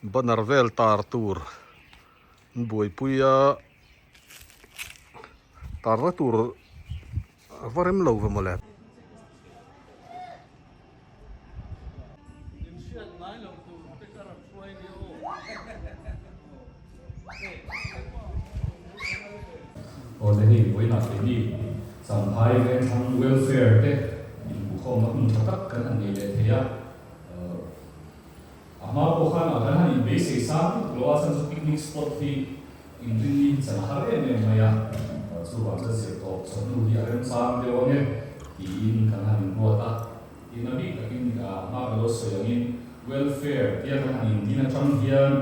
Banner vel tar tur an buaipui a tarna tur a va rem lo ve mawle. Awle hei vawiinah keini Champhai Vengthlang Welfare te inbukhawmna hun tha tak kan han nei leh thei a. A hma pawh khan a kan han inbeisei sang lutuk lo a, chhan chu picnic spot hi inrinni hi chan a har em em mai a, chuvang chuan zir tawp chawhnu hi a remchang deuh ang e tiin kan han inruat a, tin a bik takin a hma ka lo sawi angin welfare tia kan han indin atang hian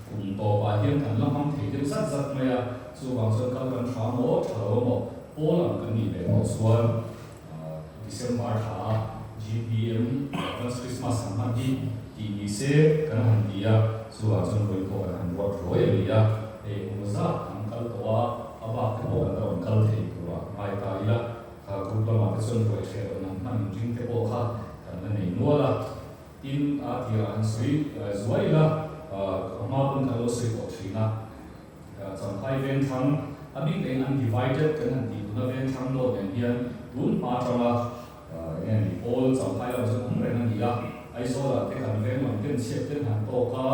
kum tawpah hian kan la hmang thei deuh zat zat mai a, chuvang chuan kal kan tha maw tha lo maw pawl ang kan nih ve tawh chuan December thla a GPM Advance Christmas han hman hi tih ni se kan han ti a, chuvang chuan vawi pawh kan han ruat ruai a ni a, hei eng emaw zat an kal tawh a, a bak te pawh an la rawn kal thei turah ngai ta ila, kha group lamah te chuan ruai hreh rawn an hman inring te pawh kha kan la nei nual a, tin a tirah han sawi zuai ila, a hma pawn kan lo sawi tawh thin a. Champhai Vengthlang, a bik leh in undivided kan han tih tuna Vengthlang dawt nen hian tun hma atanga eng nge ni pawl Champhai lam chuan awm reng a ni a, Aizawlah te kan veng lam ten chhiat ten han tawk a,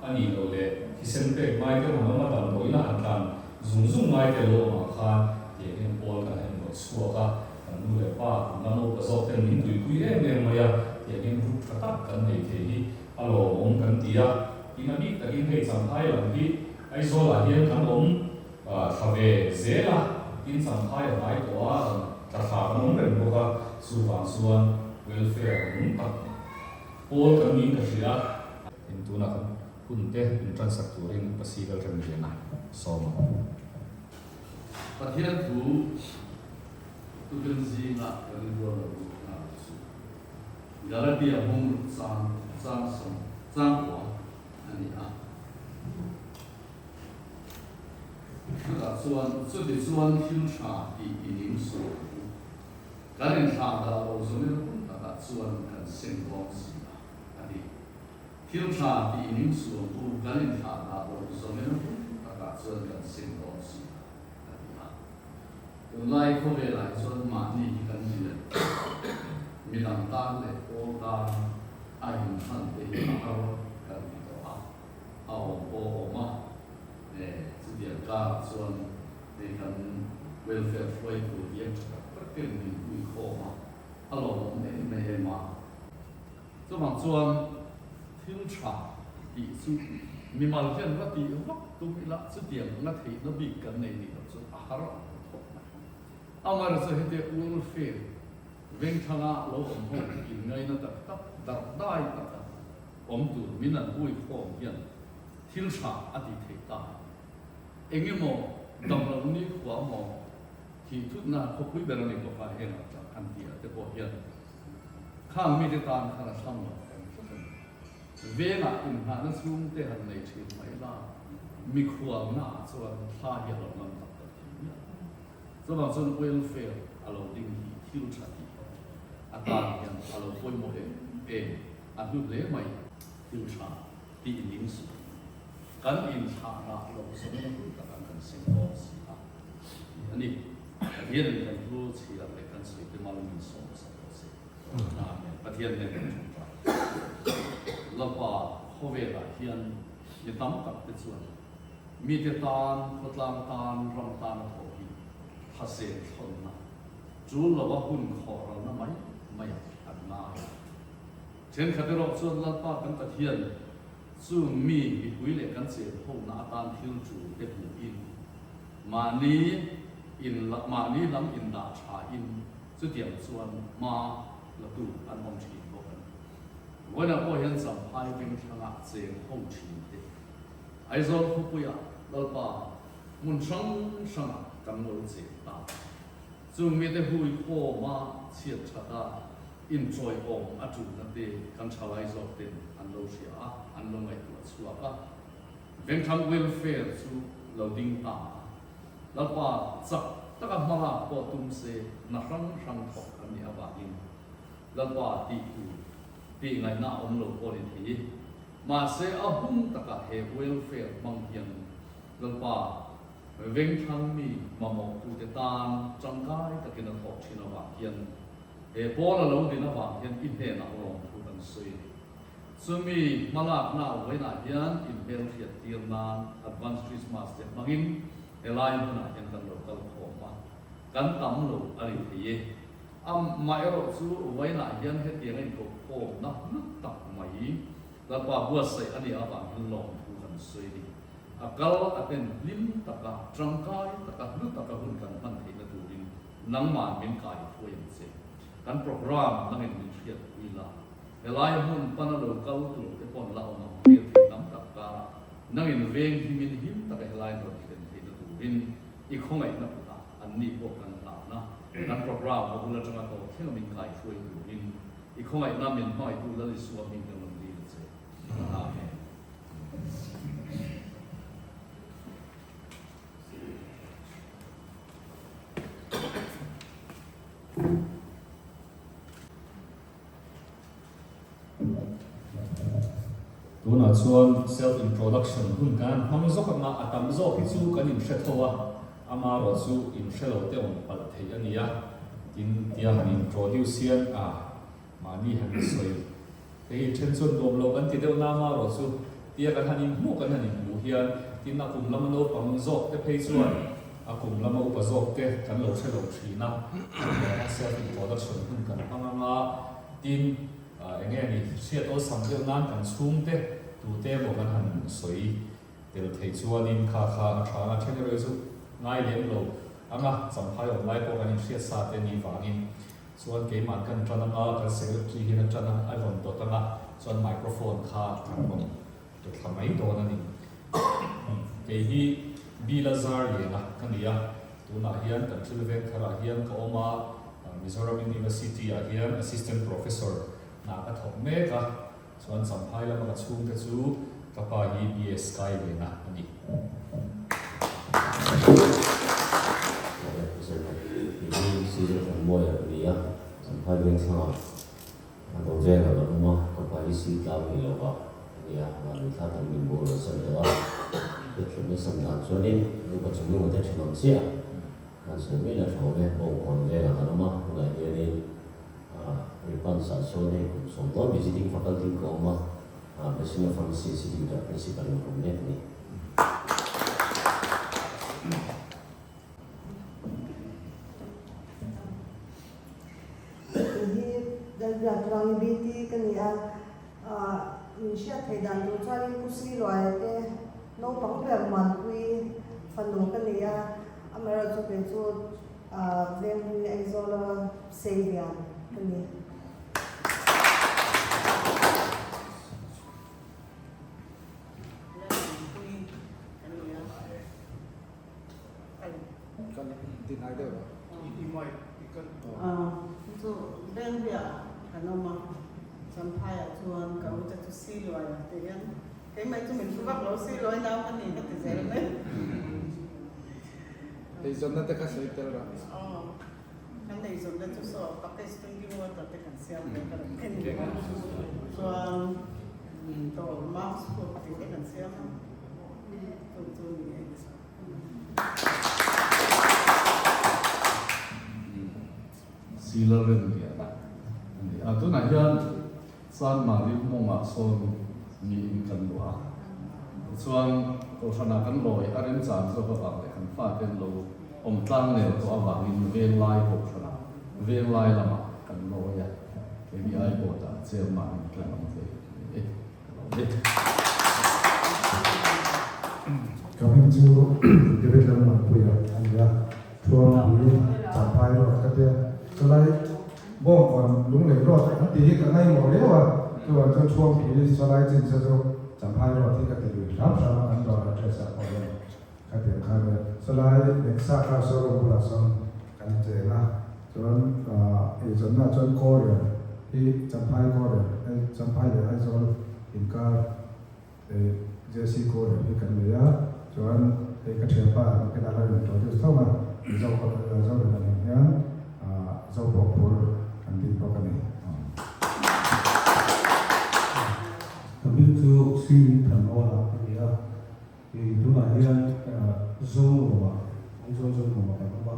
a nih loh leh thisen pek ngai ten han awm a, damdawiin a han tlan zung zung ngai te lo awmah khan tiang hian pawl kan han inrawt chhuak a, kan nu leh pa kum la naupa zawk ten min tuipui em em mai a, tiang hian group tha tak kan nei thei hi a lawmawm kan ti a. Tin a bik takin hei Champhai lam hi Aizawlah hian kan awm thla ve zel a, tin Champhai a hnai tawh a, rawn tla thla kan awm reng bawk a, chuvang chuan welfare nung tak pawl kan niin ka hria. Tin tunah kan hun te in transak turin Pasi Lalremliana sawm ang. Pathian thu tukin zingah kan inrual lo luh nghal chu. Galatia hmung chang chang sawm chang kua a ni a. Chutah chuan chuti chuan thil tha tih i ning suh ang u. Kan inthlah dah lo zawmin hun takah chuan kan seng dawn si a, a ti. Thil tha tih i ning suh ang u, kan inthlah dah lo zawmin hun takah chuan kan seng dawn si a, a ti a. Tunlai khawvelah hi chuan mahni hi kan lian, midang tan leh pawl tan a inhman te hi a har kan ti tawh a, a awm pawh a awm a, e chutiang karah chuan hei kan welfare hruaitu hian tha tak tak ten min hui khawm a, a lawmawm em em a. Chuvang chuan thil tha tih chu mimal hian va tih vak tum ila chutiang anga theihna bik kan nei nih loh chu a har ang thawk mai. Amaherawhchu chu hetia welfare vengthlanga lo awm ho inngaina tak tak darh dai taka awm tur min an hui khawm hian thil tha a tih theih ta. Engemaw damlo nikhua maw thih thutna khawpui ber a ni bawk a hengah tak an ti a te pawh hian Khang mite tan khan a thlang lo em tlat a ni. Vengah inngahna chhungte han nei thin mai la, mikhualna ah chuan thla hi a lo ngam tak tak thei miah lo. Chuvang chuan welfare a lo ding hi thil tha tih a tan hian a lo pawimawh em em, a hlu hle mai. Thil tha tih ning suh. Kan inthlah rah loh zawng na hun takah kan seng dawn si a tih a ni. Pathian in kan thu chhiar leh kan sawi te mal min sawm sak rawh se. Amen. Pathian nen kan tawngtai. Lalpa khawvelah hian mi tam tak te chuan mite tan, khawtlang tan, ram tan a thawh hi thasem thlawnna, tul lova hun khawhralna mai mai ah an ngai a. Thenkhat erawh chuan Lalpa kan Pathian Chung mi mipui leh kan chen hona atan thil tul te hmuhin mahni in mahni lam indah tha in chutiang chuan hma la tu an awm thin bawk a ni. Vawiinah pawh hian Champhai vengthlangah cheng ho thin te Aizawl khawpuiah Lalpa hmun hrang hrangah kan lo cheng ta. Chung mite hui khawma chhiat that a inchawiawm a tulna te kan thalai zawk ten an lo hria a, an lo ngaihtuah chhuak a. Vengthlang welfare chu lo ding ta a, Lalpa chak taka hmalak pawh tum se na hrang hrang thawk an nih avangin Lalpa tih tur tih ngaihna a awm lo pawh ni thei. Mahse a hun takah he welfare hmang hian Lalpa vengthlang mi mamawhtute tan tangkai takin a thawk thin avang hian he pawl a lo din avang hian i hnenah lawmthu kan sawi a ni. Chumi hmalakna vawiinah hian inhmelhriat tir nan Advance Christmas te hmangin helai hmunah hian kan lo kal khawm a, kan tam lo a ni thei e. Amaherawh chu vawiinah hian hetiang a inkohkhawmna hlu tak mai Lalpa buatsaih a nih avang hian lawmthu kan sawi a ni. A kal a ten hlim taka, tangkai taka, hlu taka hun kan hman theihna turin nangmah min kai thuai ang che. Kan programme nangin min hriatpui la, helai hmun pana lo kal tur te pawn la awm ang hmel thei tam tak karah nangin veng himin him taka helai rawn thlen theihna turin i khawngaihna kutah anni pawh kan hlahna kan programme a bul atanga tawp thleng a min kai hruai turin i khawngaihna min hmangaihtu Lal Isua hming kan rawn dil a che. Amen. Tunah chuan self introduction hun kan hmang zawk anga a tam zawk hi chu kan inhre tho a, amarawh chu inhre lo te awm palh theih a ni a, tin tia han introduce hian a mahni han insawi te hi then chuan nuam lo kan ti deuh na amarawh chu tia kan han inhmuh kan han inhmuh hian tin a kum lama naupang zawk te phei chuan a kum lama upa zawk te kan lo hre lo thin a, self introduction hun kan hmang anga tin. Eng nge ni, hriat awlsam deuh nan kan chhungte tute emaw kan han sawi tel thei chuanin kha kha a tha anga then erawh hi chu ngai lem lo anga champhai awm lai pawh kan inhriat sa te ni vangin chuan keimah kan tan anga kan secretary hian a tan a a rawn dawt anga chuan microphone kha kan rawn pe thla mai dawn a ni. Kei hi Bila Zarliana ka ni a, tunah hian kan thil veng tharah hian ka awm a, Mizoram University ah hian Assistant Professor hna ka thawk mek a, chuan Champhai lama ka chhungte chu ka pa hi BS Kailiana a ni. Champhai vengthlangah A lo veng a lo awm a, ka pa hi si tlang ni lo va a nia, vanlui thla tam min bur lo san deuh a, ka thutna sam dan chuanin nupa chung nunga te thenawm chiah a, kan sawi mai la tha awm e, bawngkawn vengah kan awm a, tunah hianin Ripans ah chuan hei kum 10 visiting faculty in ka awm a, Bachelor of Pharmacy Institute ah principal in ka awm mek a ni. Kei hi Lalbiakruangi BT ka ni a, min hriat theih dan tur chuanin Pu Siluaia te naupang ber Muanpui fanu ka ni a, amaherawhchu kei chu Venghlui Aizawla Seilian ka ni. Lalmuanpui ka ni a. Chu Venghlui-ah kan awm a, Champhaiah chuan ka ute chu Siluai-ah te hian keimah chu min hru vak lo, Siluai nau ka ni ka ti zel mai. Eizawnna te kha sawi tel rah. Aw, kan eizawnna chu saw package drinking water te kan siam ve ka rawn khen a, chuan dawr mask pawh tih te kan siam a, chu chu ni e. Sila Remliana a ni a, tunah hian Chanmari mawngah sawn niin kan luah a, tichuan Kohhranah kan lawi a remchan zawk avang leh kan fate an lo awm tlang nel tawh avangin Venglai Kohhranah Venglai lamah kan lawi a, KBI Board-ah chairman-in kan awm ve a ni e. Ka hming chu David Lalmuanpuia a ni a, Thuampui Champhai Road ka tia, chulai Bawngkawn Lunglei Road an tih hi ka ngaimawh riau a, chuvang chuan Thuampui chulai chin se chu Champhai Road hi ka ti lui hram hram a, kan dawr address ah pawh hian ka ti ang kha a nia. Chulai Nexa car showroom bulah sawn kan cheng a, chuan eizawnna chuan Korean hi Champhai Korean Champhai leh Aizawl inkar JC Korean hi kan nei a, chuan hei ka thianpa nakinah la introduce tho a, Mizo Zorin ang hian Zopawkphur kan tih bawk a ni. Ka hming chu Sihmingthanawla a ni a, ih tunah hian Zonuamah, Aizawl Zonuamah kan awm a,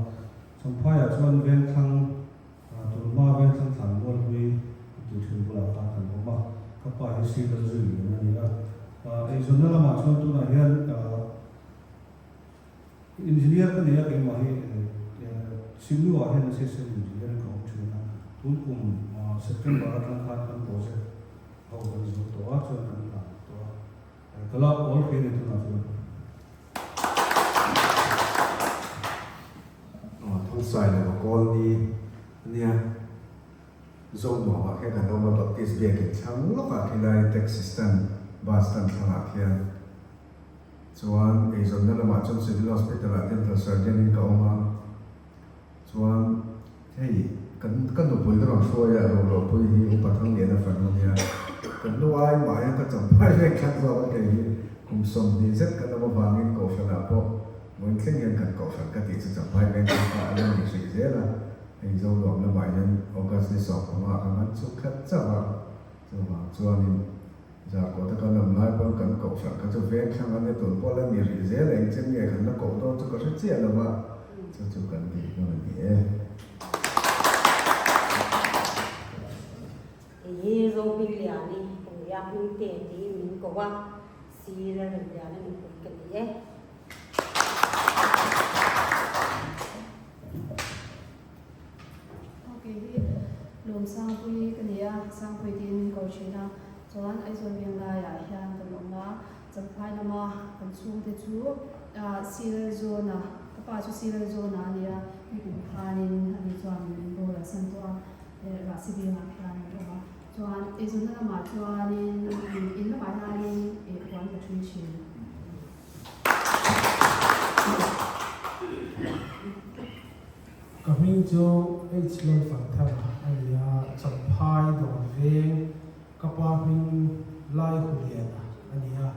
Champhaiah chuan Vengthlang, tunhma Vengthlang Thlanmual hlui tih thin bulah khan kan awm a, ka pa hi Si Lalzuiliana a ni a, eizawnna lamah chuan tunah hian Engineer ka nei a, keimah hi Simlu ah hian assistant engineer in ka awm thin a, tun kum September atang khan kan project ho kan zo tawh a, chuan kan hna tawh a, ka la awl hle a ni tunah chuan. Thawngsai lova kawl ni ania, Zonuamah khian kan awm a, Baptist biakin thlang lawkah khilai taxi stand, bus stand thlangah khian. Chuan eizawnna lamah chuan Civil Hospital ah Dental Surgeon in ka awm a, chuan hei kan ka nupui ka rawn hruai a, Roropui hi Upa Thangliana fanu ania, kan nu ai mah hian ka champhai vek thlak zawk a kei hi kum 20 zet kan awm avangin Kohhran ah pawh vawiin thleng hian kan Kohhran ka tih chu champhai veng thlak kha a la ni hrih zel a, hei Zonuam lamah hian August ni 15 ah ka man chhuk khat chauh a, chuvang chuanin. Zarkawt a kan awm lai pawn kan kohhran kha chu veng thlang a nia tun pawh la ni rih zel a engchen nge kan la koh dawn chu ka hre chiah lo va, chu chu kan tih hmun a ni e. Kei hi Zohmingliani ka ni a, Hmingte tiin min ko a, Sir a Remliana nupui ka ni e. Aw kei hi Lawmsangpui ka ni a, Sangpui tiin min ko thin a, chuan Aizawl veng laiah hian kan awm a, Champhai lama kan chhungte chu Siral Zawna, ka pa chu Siral Zawna a ni a, nikum khanin ani chuan min boral san tawh a, Rahsi vengah hian an awm a, chuan Aizawl lamah chuanin in lamah hianin puan ka thui thin. Ka hming chu H Lalfanthanga a ni a, Champhai Dawn Veng ka pa hming Lai Huliana a ni a.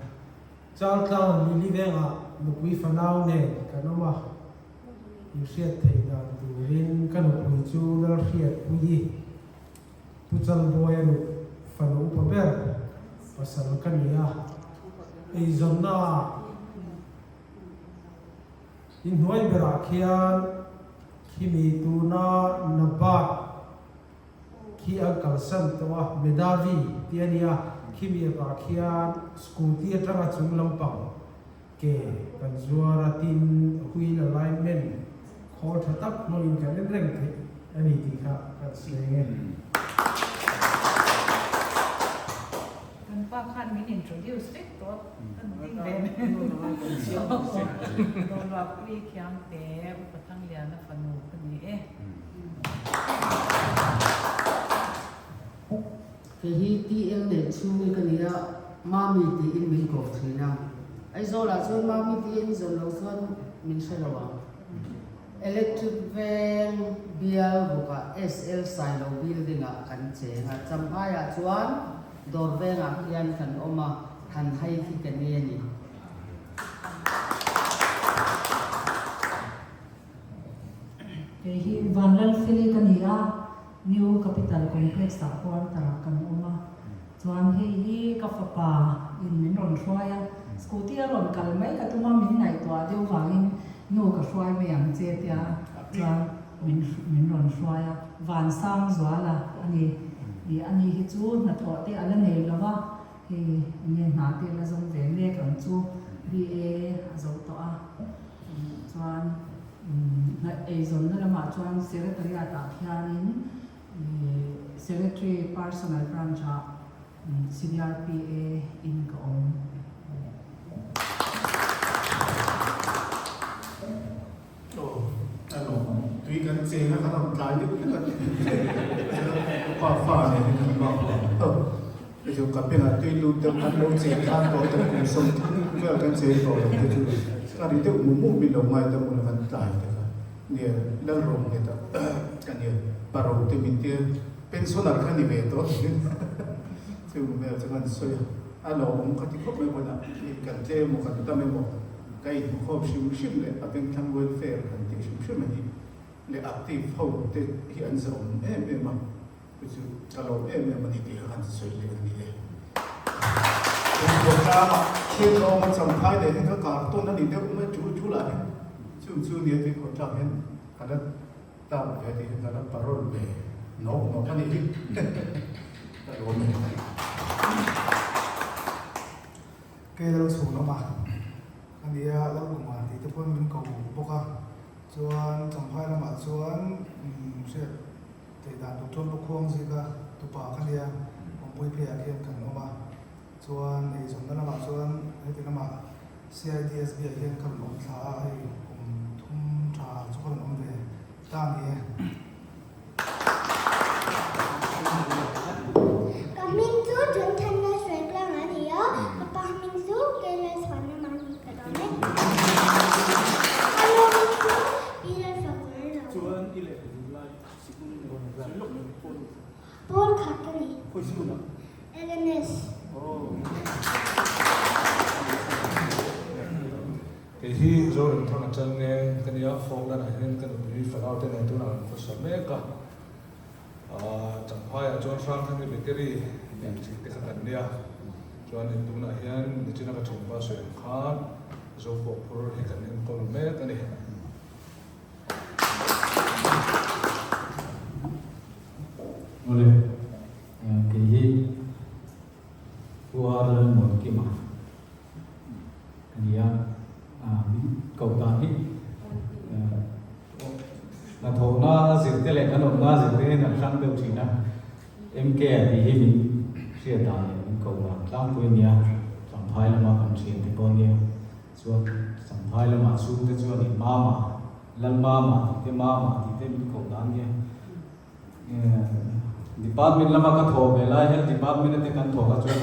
Chaltlang Lili Vengah nupui fanau nen kan awm a, inhriat theih dan turin ka nupui chu Lalhriatpuii Pu Chalbuaia nu fanu upa ber pasal ka ni a, eizawnna inhnuai berah khian khimi tuna Nabat khi an kalsan tawh a, Medavi tih a nia, khimi epah khian scooty atanga chung lampang ke kan zuar a, tin wheel alignment khawl tha tak hmangin kan en reng theih a ni tih kha kan sawi ang e. Kan pa khan min introduce vek tawh kan ding ve mai. Dawlrapui Khiangte Upa Thangliana fanu ka ni e. Kei hi TL neih chhungi ka ni a, Mami tiin min kawp thin a. Aizawlah chuan Mami tiin zawn lo chuan min hre lo ang. Electric Veng bial bawkah SL Sailo Building ah kan cheng a, Champhaiah chuan dawr vengah hian kan awm a, han hai khi ka ni a ni. Kei hi Vanlalfeli ka ni a, New Capital Complex ah quarter ah kan awm a, chuan hei hi ka fapa in min rawn hruai a, scooty a rawn kal mai ka tum a, min ngaihtuah deuh vangin nu ka hruai mai ang che tia chuan min min rawn hruai a, Vansangzuala a ni, ih ani hi chu hnathawh te a la nei lo va, hei enge hna te la zawng ve mek ang chu, BA a zo tawh a. Chuan eizawnna lamah chuan Secretariat ah khianin Secretary Personal Branch ah Senior PA in ka awm. Aw, a lawm ang. Tui kan cheng a, kan rawn tlai deuh hlek a. Pa fa nen hian kan bak lo. Hei chu ka bengah tui lut deuh kan lo cheng khan tawh te kum 30 vel kan cheng tawh lo te chu ka ri deuh muh muh min lo ngai deuh ula kan tlai te kha nia Lalrawng nge ta ka nia paro te min tia pensioner kha ni ve tawh chu vel chu kan sawi a a lo awm ka ti khawp mai vawiin ah kan tlem emaw kan tam emaw ka inhmu khawp hrim hrim leh a bengthlang welfare kan tih hrim hrim a ni leh active ho te hi an zahawm em em a. Chu chu ka lawm em em a ni tih kha kan sawi leh a ni e. Tuikhawh tlangah thil a awm a, Champhai leh heng kha kartawn a ni deuh mai tul tul ah hian chung chu nia tuikhawh tlang hian ka la tang ve tih hian ka la parol ve nawk nawk a nih hi ka lawm e. Kei lal chhun awm a, a nia Lalkunga tih te pawn min ko bawk a, chuan Champhai lamah chuan hriat Theih dan tur chuan Bawkhuang zika tupa kha nia awmpui pheiah khian kan awm a, chuan eizawnna lamah chuan heti lamah CIDSB ah hian ka rawn awm thla a, hei kum thum tha chu ka rawn awm ve ta ni e. Ka hming chu Jonathan Lalhruaiklang a ni a, ka pa hming chu Keilalchhuana Mani ka dawn e. Ka nu hming chu Pi Lalfakzawrlo. Pawl khat ka ni. LNS. Kei hi Zoramthanga Chalngeng ka nia, Falkland ah hian ka nupui fanau te nen tunah kan khawsa mek a. Champhaiah chuan Hrangthani Bakery tih thin te kha kan nia. Chuanin tunah hian nichina ka thianpa sawi ang khan Zopawhphur hi kan enkawl mek a ni. Awle, kei hi Pu R Lalmuankima ka ni a, min koh dan hi hnathawhna zirte leh kan awmna zirte hian an hrang deuh thin a, MK a tih hi min hriat dan leh min koh dan tlangpui a nia, Champhai lama kan thiante pawh a nia. Chuan Champhai lamah chhungte chuan in mama, Lal mama tih te mama tih te min koh dan nia. Department lama ka thawh ve lai hian department ate kan thawk a chuan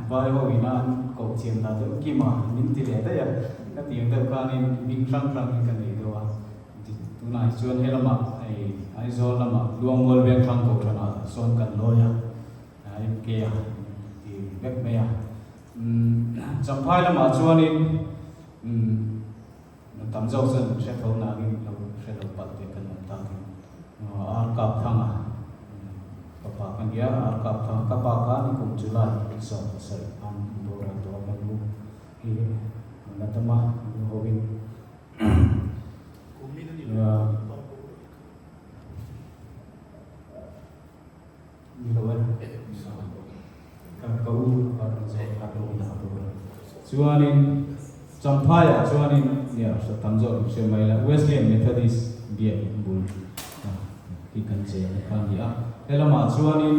vai ho ina an koh chian dan deuh kima min ti leh daih a, ka tiang deuh khanin hming hrang hrang hi ka nei deuh a. Tunah hi chuan he lamah hei Aizawl lamah Luangmual Vengthlang Kohhranah sawn kan lawi a, MK a ti vek mai a. Champhai lamah chuanin tam zawk chuan hre tho nangin lo hre lo palh teh kan awm takin Ar Kap Thanga fapa ka nia, Ar Kap Thanga ka pa khan kum July 17 khan boral tawh a kan nu hi na dama nu hovin Ni lo e. Ka ka u a rawn zawh kha ka u ina a boral. Chuanin Champhaiah chuanin nia hre tam zawk in hre mai la Wesleyan Methodist biak in bul hi kan cheng kha a ni a. Helamah chuanin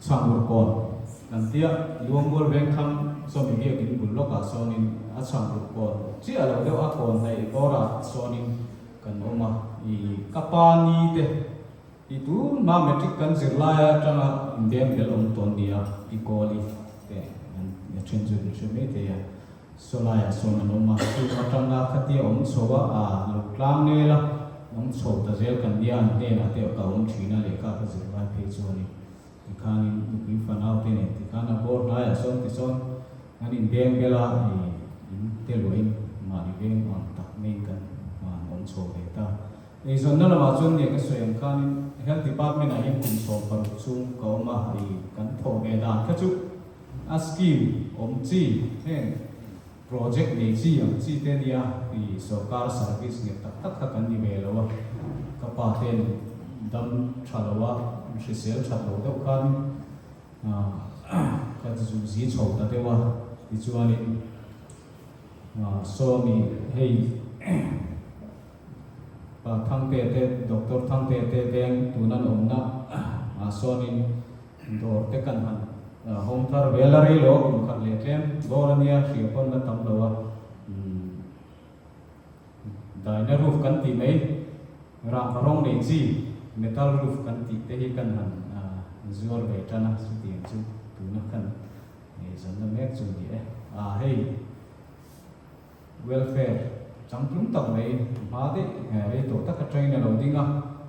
Chhangur kawn kan tia Luangmual Vengthlang sawmi biak in bul lawkah sawnin a Chhangur kawn chiah lo deuh a kawn hnaih bawrah sawnin kan awm a. I ka pa ni te I tun hma matric kan zir laia atanga indem bel awm tawn nia i kawl i te an a then chu in hre mai thei a, sawlaiah sawn an awm a, chu atanga khatia awm chho a a lo tlang nel a, awm chho ta zel kan nia an hnenah te ka awm thin a lehkha ka zir lai phei chuan i tikhanin nupui fanau te nen tikhan a bawr hnaiah sawn tisawn an indeng bel a i in te luahin mahni veng ang tak maiin kan awm chho ve ta. Eizawnna lamah chuan nge ka sawi ang khanin Health Department ah hian kum 16 chhung ka awm a, i kan thawh ve dan kha chu a scheme awm chi heng project nei chi ang chi te nia i sorkar service nghet tak tak kha kan ni ve lo a, ka pa ten dam tha lo a, hrisel that lo deuh khanin ka zuzi chho ta deuh a, tichuanin sawmi hei. Pa Thangte te, Doctor Thangte te veng tun an awmna ah sawnin dawr te kan han hawng thar vel a rei lo a, kum khat leh tlem bawr a nia, hria pawn la tam lo a, daina roof kan tih mai, rangva rawng nei chi metal roof kan tih te hi kan han zuar ve tan a, chutiang chu tuna kan zanna mek chu a ni e. Ah hei. Welfare changtlung tak mai hma daih rei tawh tak atangin a lo ding a,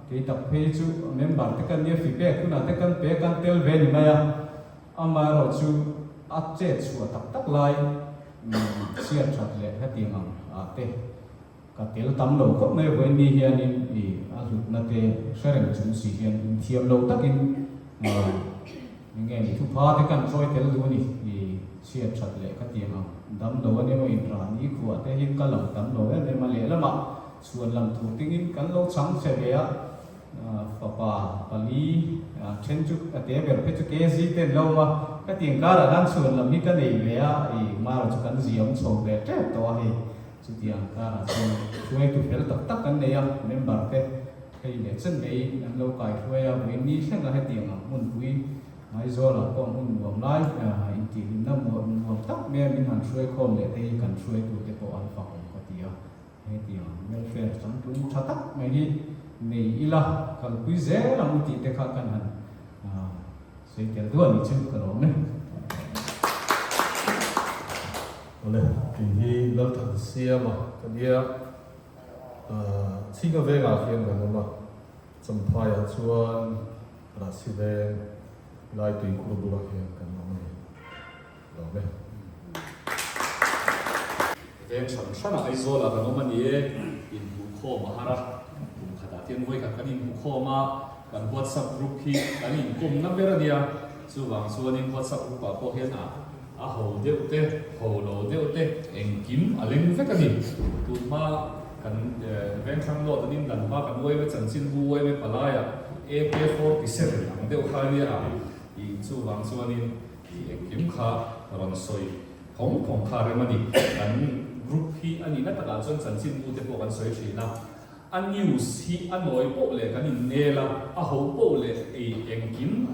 kei tak phei chu member te kan nia feedback hunah te kan pe a kan tel ve ni mai a, amaherawh chu a chet chhuah tak tak lai chhiat that leh hetiang ang ah te ka tel tam lo khawp mai vawiin ni hianin ih a hlutna te hre reng chung si hian inthiam lo takin. Enge ni thupha te kan chawi tel duh a ni i chhiat that leh ka ti ang. Dam lo a nia inrah ni khuah te hi ka lang tam lo em em a, lehlamah chhuan lam tur tingin kan lo chang che ve a, fapa pali then chu a te ber phe chu KZ te an lo awm a, ka ti ang karah khan chhuan lam hi ka nei ve a, i mara chu kan ziam chho ve tep tawh a hei. Chutiang karah chuan hruaitu fel tak tak kan nei a, member te hei leh chen mai an lo kai hruai a, vawiin ni thleng a hetiang ang hmunpui Aizawlah pawh hmun nuam lai intihhlimna nuam tak mai a min han hruai khawm leh te hi kan hruaitu te pawh an fak awm ka ti a, hetiang ang welfare changtlung tha tak mai hi nei ila kalpui zel ang u tih te kha kan han sawi tel duah ni chu ka lawm e. Awle, tih hi Lalthansiama ka nia. Chhinga vengah hian kan awm a, Champhaiah chuan Rahsi veng lai tuikhur bulah hian kan awm a ni. Lawm e. Veng hran hranah Aizawlah kan awm a ni e, inhmuhkhawm a har a, kum khatah hian vawikhat kan inhmuhkhawm a, kan WhatsApp group hi kan inkawmna ber a nia, chuvang chuanin WhatsApp group ah pawh hian a A ho deuh te, ho lo deuh te, engkim a leng vek a ni. Tun hma kan Vengthlang Lord an indan hma kan uaime chanchin bu uaime palaiah AK47 ang deuh kha nia a i chuvang chuanin i engkim kha rawn sawi phawng phawng kha rem a ni. Kan group hi a nihna takah chuan chanchin bu te pawh kan sawi thin a, a news hi a nawi poh leh kan innel a, a ho poh leh ei engkim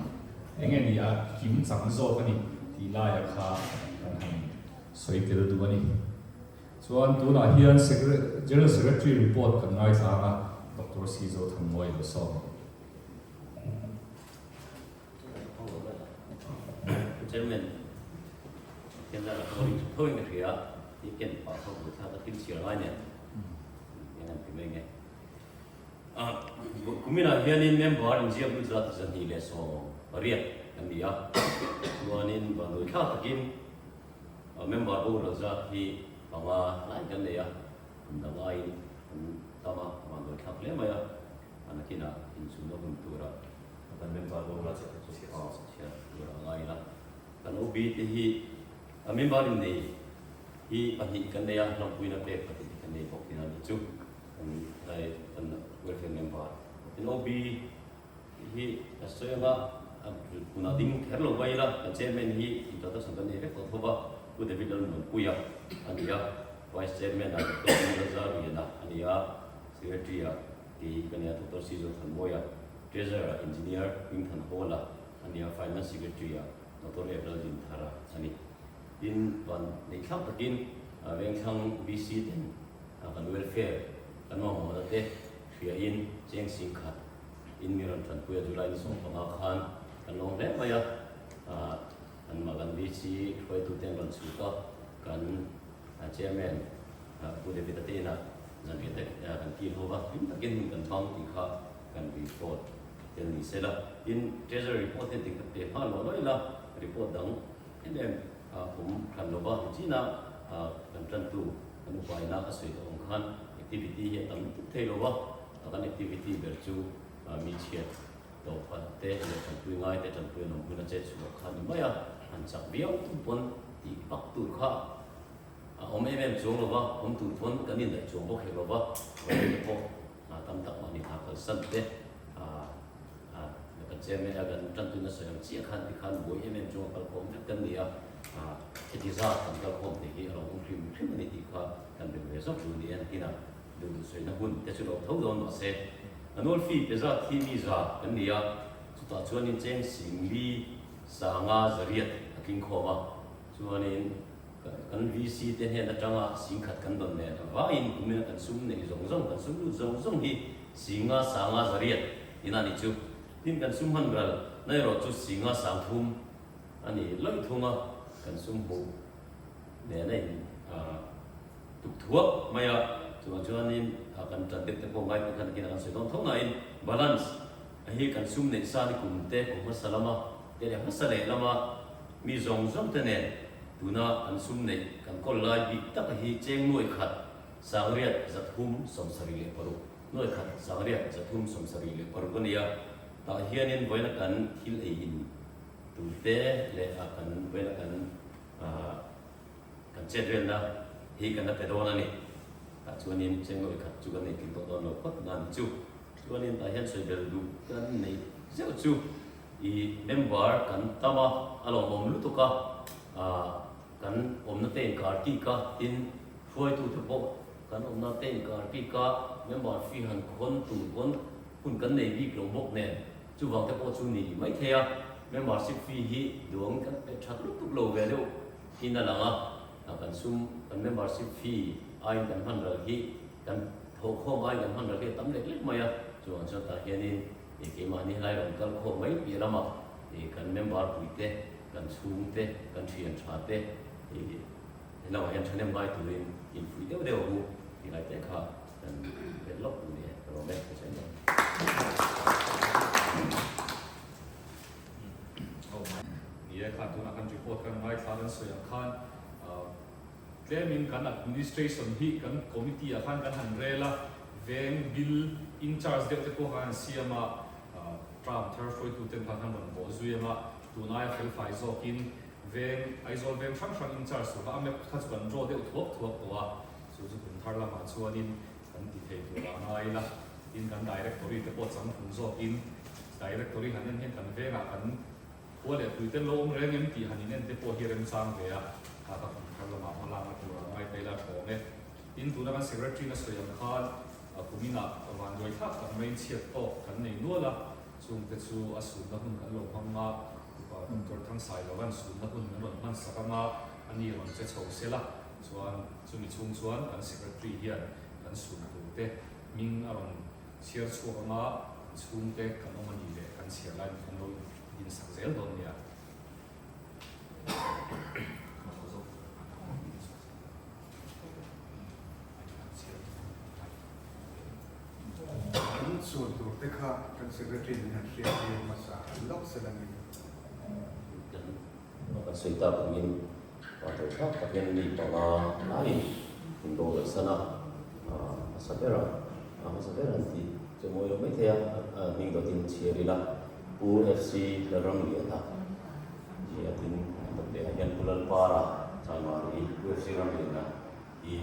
Eng nge ni a kim chang zawk a ni tih laia kha kan han sawi tel duh a ni. Chuan tunah hian General Secretary report kan ngaithlang a, Doctor C. Zothanmawia lo sawm. Chairman, Pathian zara ka ring tha tho in ka hria, i ken pah kha vui thlak a thil chhiar ngai nen eng an ti mai nge. Kuminah hianin member inziak lut zat 280 kan ni a, chuanin vanduai thlak takin member boral zat hi panga lai kan nei a, kum dang aiin kan tam a, vanduai thlak hle mai a, nakinah inchhunna hun tura kan member boral chu chhiar tur a ngai ila. Kan OB te hi member innei hi pahnih kan nei a, hlawmpuina pek pahnih kan nei bawk thin a nih chu. Kan tlai kan welfare member tin OB hi a sawi anga a hmunah ding kher lo mai ila kan chairman hi introduction kan nei vek tawh tho va Pu David Lalmuanpuia a ni a, Vice Chairman ah Doctor Pu Lalzarliana a ni a, Secretary ah kei ka ni a Doctor C Zothanmawia, Treasurer ah Engineer Hmingthanhawla a ni a, Finance Secretary ah Doctor F Laldinthara a ni. Tin, van neih thlak takin Vengthlang VC ten Kan welfare kan mamawhna te hriain cheng sing khat in mi rawn tanpui a July ni 15 khan kan lawm hle mai a, kan mah kan VC hruaitu te an rawn chhuk a, kan chairman Pu David-a te inah zanriah te kan kil ho va, hlim takin hun kan hmang tih kha kan report tel ni se la, tin treasury report hian tingkhat pe nghal lo lo ila report dang em em a awm hran lo va, nichina kan tantu Kan upaina a sawi tawh ang khan activity hi a tam lutuk thei lo va, kan activity ber chu mi chhiat tawh phat te leh tanpui ngai te tanpui an awm hun a chet chhuah kha ni mai a, han chak viau tum pawn tih vak tur kha a awm em em chuang lo va, awm tur pawn kan indaih chuang bawk hek lo va, vawiin te pawh tam tak mahni thla kalsan te kan chairman a kan tantuina sawi ang chiah khan tikhan buai em em chung a kalkhawm vek kan ni a, heti zat kan kalkhawm te hi a lo awm hrim hrim a ni tih kha kan bel ve zawk duh ni a, nakinah duh duh sawina hun te chu lo tho dawn mahse annual fee pe zat hi mi za kan ni a, chutah chuanin cheng singli sanga zariat a tling khawm a, chuanin kan VC te hnen atanga singkhat kan dawn nen avangin kumina kan sum neih zawng zawng kan sum lut zawng zawng hi Singa sanga zariat ina ni chu. Tin kan sum hman ral na erawh chu singa sang thum a ni lawih thung a, kan sum hmuh nen a in tuk thuak mai a, chuvang chuanin kan tan deuh te pawh ngai pawh khan nakinah kan sawi dawn tho nain balance a hi kan sum neih sa ni kum te kum hmasa lama te leh hmasa leh lama mi zawng zawng te nen tuna kan sum neih kan kawl lai bik tak a hi cheng nuai khat Sangriat 376, Nuaikhat Sangriat 376 a nia. Tah hianin vawiina kan thil ei in tur te leh kan vela kan kan chet velna hi kan la pe dawn a ni. Tah chuanin chengnawi khat chu kan nei tling tawh dawn lo phawt nan chu. Chuanin tah hian sawi bel duh kan neih zeuh chu i member kan tam a, a lawmawm lutuk a, kan awmna te inkar kik a, tin hruaitute pawh kan awmna te inkar kik a, member fee han khawn tur pawn hun kan nei bik lo bawk nen chuvang te pawh chu ni mai thei a, membership fee hi duang kan pe that lutuk lo ve deuh in a lang a, kan sum kan membership fee aiin kan hman ral hi kan thawhkhawm aiin kan hman ral hi a tam lek lek mai a, chuvang chuan tah hianin ih keimahni helai rawn kal khawm mai piah lamah ih kan member puite, kan chhungte, kan thian tha te ih helamah hian thahnem ngai turin infuih deuh deuh ang u tih lai te kha kan belh lawk ni e ka lawm e ka sawi mai. Ni e kha tunah kan report kan ngaithla kan sawi ang khan tlemin kan administration hi kan committee ah khan kan han rel a, veng bill in charge deuh te pawh khan an siam a, term thar hruaitu ten khan han rawn bawh zui ang a, tun aia felfai zawkin veng Aizawl veng hrang hrang in charge tur kha a map kha chu kan draw deuh thuak thuak tawh a, chu chu kum thar lamah chuanin kan ti thei tur a ngai ila, tin kan directory te pawh changtlung zawkin directory han en hian kan vengah kan Khua leh tui te lo awm reng em tih han inen te pawh hi remchang ve a, kha ka kum thar lamah hma lakna tur a ngai ta ila thawm e. Tin, tuna kan Secretary na sawi ang khan kuminah vanduai thlak tak maiin chhiat tawk kan nei nual a, chungte chu a sunna hun kan lo hmang a, Doctor Thangsailovan'n sunna hun min rawn hman sak anga a ni rawn che chho sel a, chuan chumi chhung chuan kan Secretary hian kan sun turte hming a rawn chhiar chhuak anga kan chhungte kan awm a nih leh kan chhiar lai kan lo in sak zel dawn nia. Kan suan tur te kha kan secretary in han hriat tir hmasa lawk se la ni. Kan sawi tak angin pa tawh thlak tak hian mi panga laiin min boral san a, hmasa ber a, hmasa ber an tih chu mawi lo mai thei a, hming dawtin chhiar ila Pu FC Lalramliana hi a tin an dawt leh ah hian Pu Lalpara Chanmari Pu FC Ramliana hi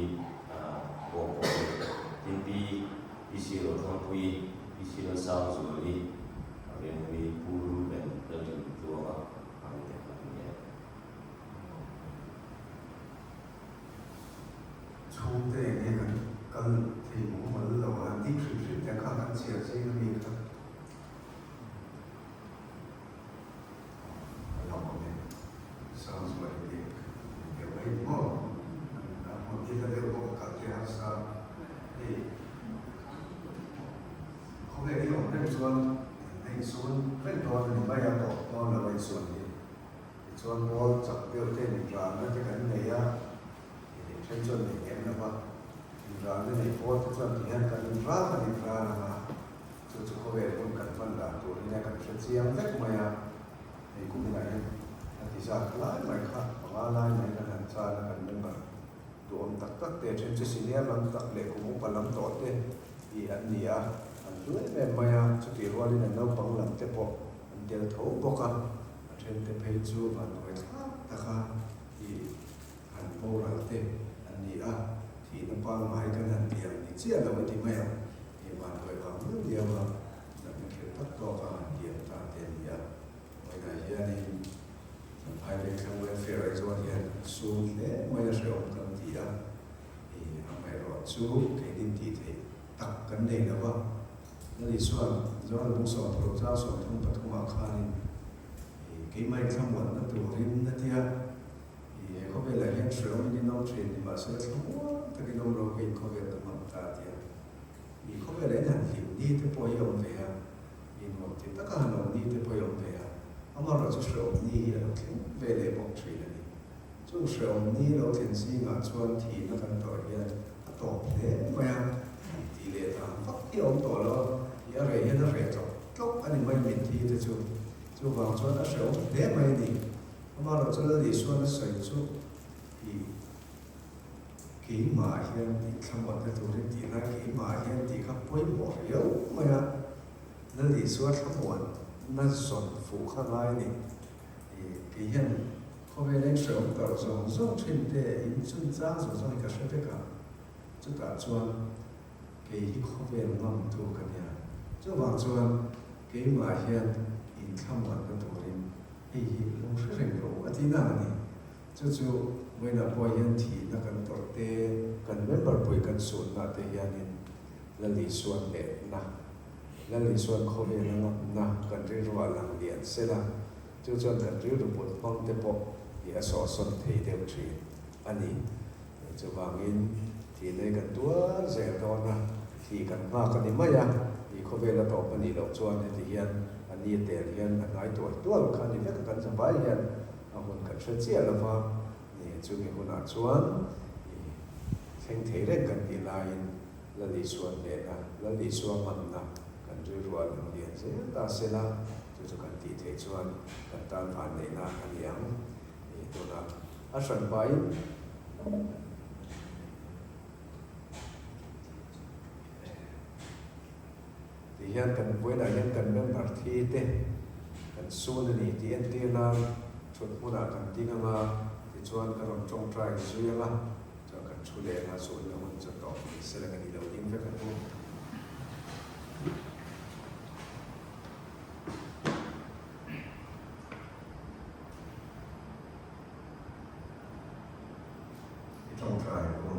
bawk pawh a ni. Tin Pi PC Rothangpuii, PC Lalsangzuali, Rengpui Pu Ruben Lalṭantluanga ang te kha an ni e. Chhungte eng nge kan kal thei mumal lo a, han tih hrim hrim te kha kan chhiar zing a mi kha a lo awm e. Sangzuali te an deuh mai ni maw? An hmun hi hla deuh bawk a kal te harsa hei khawvel hi awm reng chuan a insuan reng dawn a ni mai a, tawp dawn lo a insuan hi. Tichuan pawl chak deuh te inralna te kan nei a, ih then chuan nei em lo va, inralna nei pawl te chuan tihian kan inral kan inral ang a, chu chu khawvel hun kan hman dan tur hian kan hre chiang vek mai a, hei kuminah hian a ti zat lai mai kha panga lai mai kan han chan a, kan member duhawm tak tak te then chu senior lam tak leh kum upa lam tawh te ih an ni a, an hlu em em mai a, chutih rualin an naupang lam te pawh an tel tho bawk a. A thente phei chu van hawi thlak taka i han boral te an ni a, thihna pangngai kan han ti ang ni chiah lo i ti mai ang, i van hawi vang viau viau a, natna khirh tak tawk a han ti ang ta te an ni a. Vawiinah hianin Champhai Vengthlang Welfare Aizawl hian an sum hle mai a hrehawm kan ti a, i amaherawh chu keinin tih theih tak kan nei lo va, Lali chuan Zoram bung 16 chang 33 ah khanin keimah in thlamuanna turin a ti a, he khawvelah hian hreawmin in awm thin ni mahse thlamuan takin awm lo keiin khawvel ka hmang ta a ti a. I khawvelah in han hlim ni te pawh hi a awm ve a, i nuam ti taka han awm ni te pawh hi a awm ve a, amaherawhchu hreawm ni hi a lo thleng ve leh bawk thin a ni. Chung hreawm ni lo thlen zingah chuan thihna kan tawrh hian a tawp hle mai a, tih leh dan vak hi a awm tawh lo a, tih a reh hian a reh tlawk tlawk a ni mai mitthi te chu. Chuvang chuan a hreawm hle mai a ni. Amaherawhchu Lal Isuan a sawi chu i keimah hian inthlamuanna turin tih lai keimah hian tih kha pawimawh riau mai a, Lal Isua thlamuanna zawn fuh kha ngai a ni. Kei hian khawvel a inhreawm tarh zawng zawng thin te in chungchang zawng zawng hi ka hre vek a, chutah chuan kei hi khawvel ngamtu ka nia. Chuvang chuan keimah hian inthlamuanna turin hei hi lo hre reng rawh u a tih nang a ni. Chu chu vawiinah pawh hian thihna kan tawrh te, kan member pui kan sunna te hianin Lal Isuan lehna, Lal Isuan khawvel a ngapna kan rilruah lang lian sel a, chu chuan kan rilru put hmang te pawh hi a sawhsawn thei deuh thin a ni. Chuvangin thihna hi kan tuar zel dawn a, thih kan nghak a ni mai a, i khawvel a tawp a nih loh chuan heti hian a ni tel hian a hnai tual tual kha a ni vek a, kan zavai hian a hun kan hre chiah lo va, chumi hunah chuan i thleng thei reng kan tih laiin Lal Isua hnehna, Lal Isua ngamna kan rilru a lang lian zel ta se la, chu chu kan tih theih chuan kan tan vanneihna a ni ang. Tunah a hran pahin. Ti hian kan vawiinah hian kan member thi te kan sun a ni tih entir nan thut hmunah kan ding ang a, tichuan ka rawn tawngtai zui ang a, chuan kan thu leh ang a, sunna hun chu tawp ni sela ka ni lo ding vek ang u. I tawngtai ang u,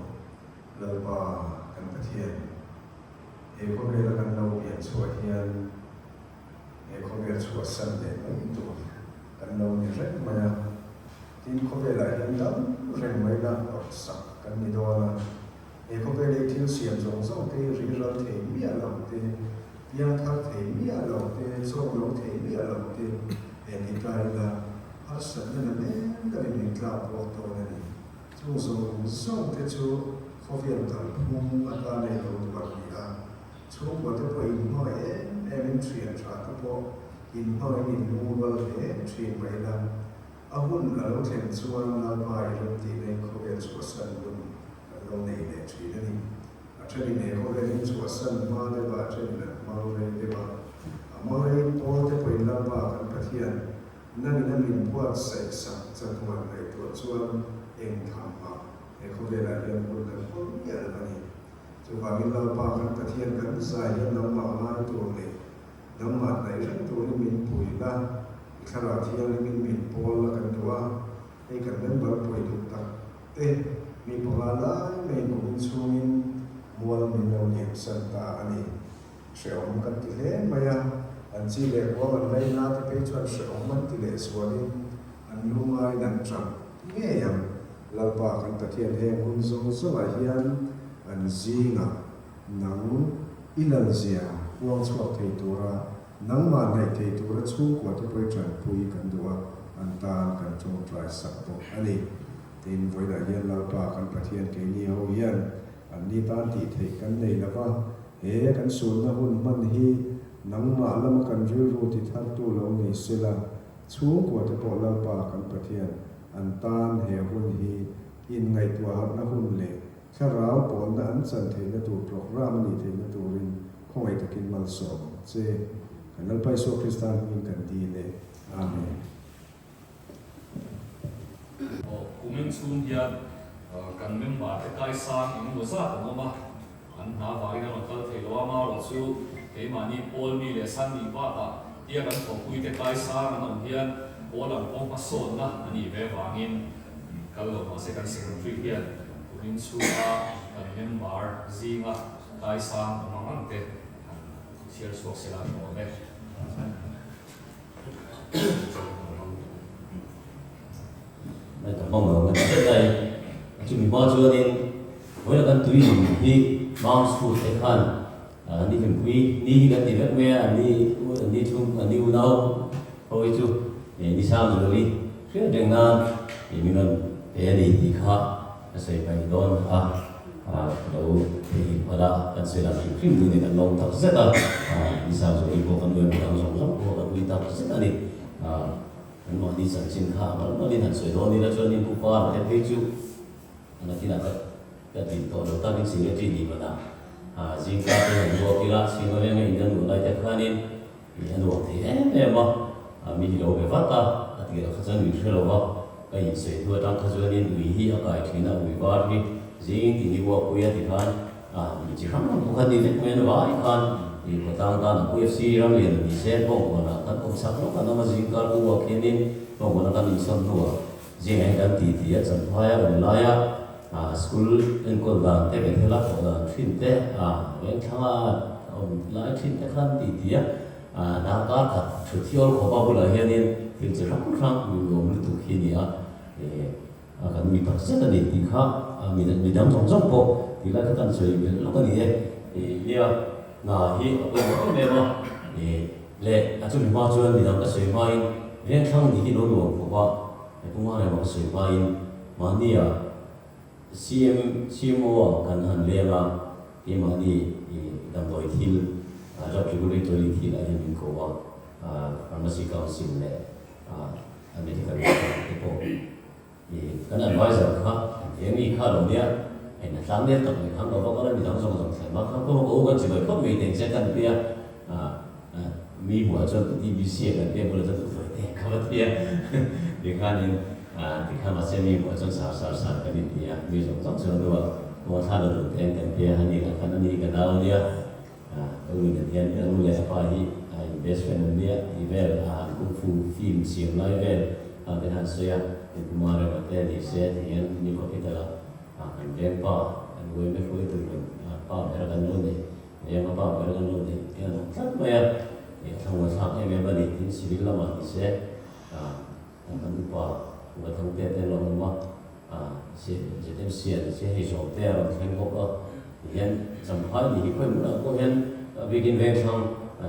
Lalpa kan Pathian. He khawvela kan lo pian chhuah hian he khawvel chhuahsan leh mai tur kan lo ni reng mai a. Tin, khawvelah hian dam reng mai la awrhsak kan ni dawn a. He khawvel hi thil siam zawng zawng te hi riral thei miah lo te, piangthar thei miah lo te, chawk lo thei miah lo te he ni ta ila harsatna na men takin min tlak buak dawn a ni. Chung zawng zawng te chu khawvel kalphung atan a ilo duat ni a, chhungkua te pawh inhmangaih em em in thian tha te pawh inhmangaih in inlungrual hle thin mai la, a hun a lo thlen chuan Lalpa i rem tihna in khawvel chhuahsan hun kan lo nei leh thin a ni. A thenin he khawvel in chhuahsan hma deuh a, a thenin an hmang rei deuh a, a hmang rei pawl te pawhin Lalpa kan Pathian Nangin a min buatsaih sak chatuan ngaihtuah chuan eng tham mah he khawvelah hian hun kan hmang miah lo a ni. Chuvangin Lalpa kan Pathian kan zai hian nangmah ngai tur leh nangmah hnaih reng turin min pui la, i thlarau thianghlimin min pawl la kan duh a, hei kan member pui duh tak te mi panga lai mai kumin chhungin mual min lo liamsan ta a ni. Hrehawm kan ti hle mai a, an chi leh kuang an lei na te phei chuan hrehawm an ti leh zualin an lu ngaiin an tap ngei ang. Lalpa kan Pathian heng hun zawng zawngah hian an zingah nang i lalzia kuang chhuak thei tura nangmah hnaih thei tura chhungkua te pawh i tanpui kan duh a, an tan kan tawngtai sak bawk a ni. Tin, vawiinah hian Lalpa kan Pathian keini ho hian anni tan tih theih kan nei lo va, He kan sunna hun hman hi nangmah lama kan rilru ti thartu lo ni sela, chhungkua te pawh Lalpa kan Pathian an tan he hun hi inngaihtuah harhna hun leh thlarau pawlna an chan theihna tur programme a nih theihna turin khawngaih takin malsawm ang che. Kan Lalpa Isua Krista hmingin kan dil e. Amen. Kumin chhung hian kan member te kaisang engemaw zat an awm a, an hna vangin an rawn kal thei lo a, amaherawh chu keimahni pawl mi leh san nih bakah tia kan thawhpui te kaisang an awm hian pawl ang pawh hmasawnna a nih ve vangin kal lo mahse kan secretary hian kumin chhunga kan member zinga kaisang awm ang ang te han chhiar chhuak sela an awm e. Mai ka hmang ang ka ti mai. Chumi hma chuanin vawiin kan tui hi Mount School te khan ni hlimpui ni hi kan ti vek mai a, an ni an ni chhung an ni unau ho hi chu ni sang zuali hriat reng nan min rawn pe a ni tih kha ka sawi paih dawn a. Ka lo theihnghilh palh a, kan sawi dan hrim hrim duh nen kan lawm tak zet a, Nisa Zawri pawh kan nuai dang zawng zawng pawh kan ui tak zet a ni. Kan mahni chanchin kha a mal malin han sawi dawn ila chuan in pupa an te phei chu an thinah ka ka din tawh lo takin secretary nih mana zingka te han ruak ila chhing avenga in ka nuh lai te khanin a nuam thei em em a, mi hi lo be vat a. tirah kha chuan min hre lo va, ka insawi hnu atang kha chuanin ui hi a kai thin a, ui var hi zing tin i uapui a tikhan mi chi hrang hrang pawh khan ni vek mai a ni vai khan i khawtlang tan a UFC ram lian a ni se bawngkawnah kan awm chak lawk an awm a, zing kar ka uak hianin bawngkawna kan insawn hnuah zingah hian kan ti ti a, Champhai a awm laia school enkawl dan te Bethel a thawh dan thin te vengthlanga awm lai thin te khan ti ti a. Darkar khat thut hial khawp a bulah hianin thil chi hrang hrang nuam lutuk hi a ni a, a kan mi tak zet a ni tih kha mi dang zawng zawng pawh tih lai kha kan sawi belh lawk a ni e. Nia, hna hi a pawimawh em em a, leh a chumi hma chuan mi dang ka sawi hmain vengthlang ni hi lo nuam khawp a, puma rema ka sawi hmain mahnia CM, CMO ah kan han leng a, keimahni damdawi thil, drug regulatory thil ah hian min ko a, Pharmacy Council leh Medical te pawh kan advisor kha he mi kha lo nia, hei na tlang nel tak mai khan ka va kal a, midang zawng zawng thlen mah khan ka u kan chibai khawp mai teng che kan tia, mi hmuh ah chuan TBC ah kan tia bulah chuan thusawi te ka va tia tikhanin Tikha mahse mi hmuh chuan sar sar sar kan inti a, mi zawng zawng chuan nu ah maw thla la duh teng kan tia, ani lah khan ani ka nau ania, ka u nen hian a nu leh a pa hi a in best friend an nia tih vel a han kung fu film siam lai vel kha te han sawi a, in puma rema te ni se ti hian new capital ah kan veng pa kan uaime hruaitu rawn pa ber a kan lo nei veng a pa ber a kan lo nei te an awm tlat mai a, a thlangaw thlak em em a ni tin civil lamah ni se. Kan upa Upa Thangte te an lo awm a, ZMC an che hei zawm te a rawn thleng bawk a, tihian Champhai ni hi khawi hmunah pawh hian a bikin Vengthlang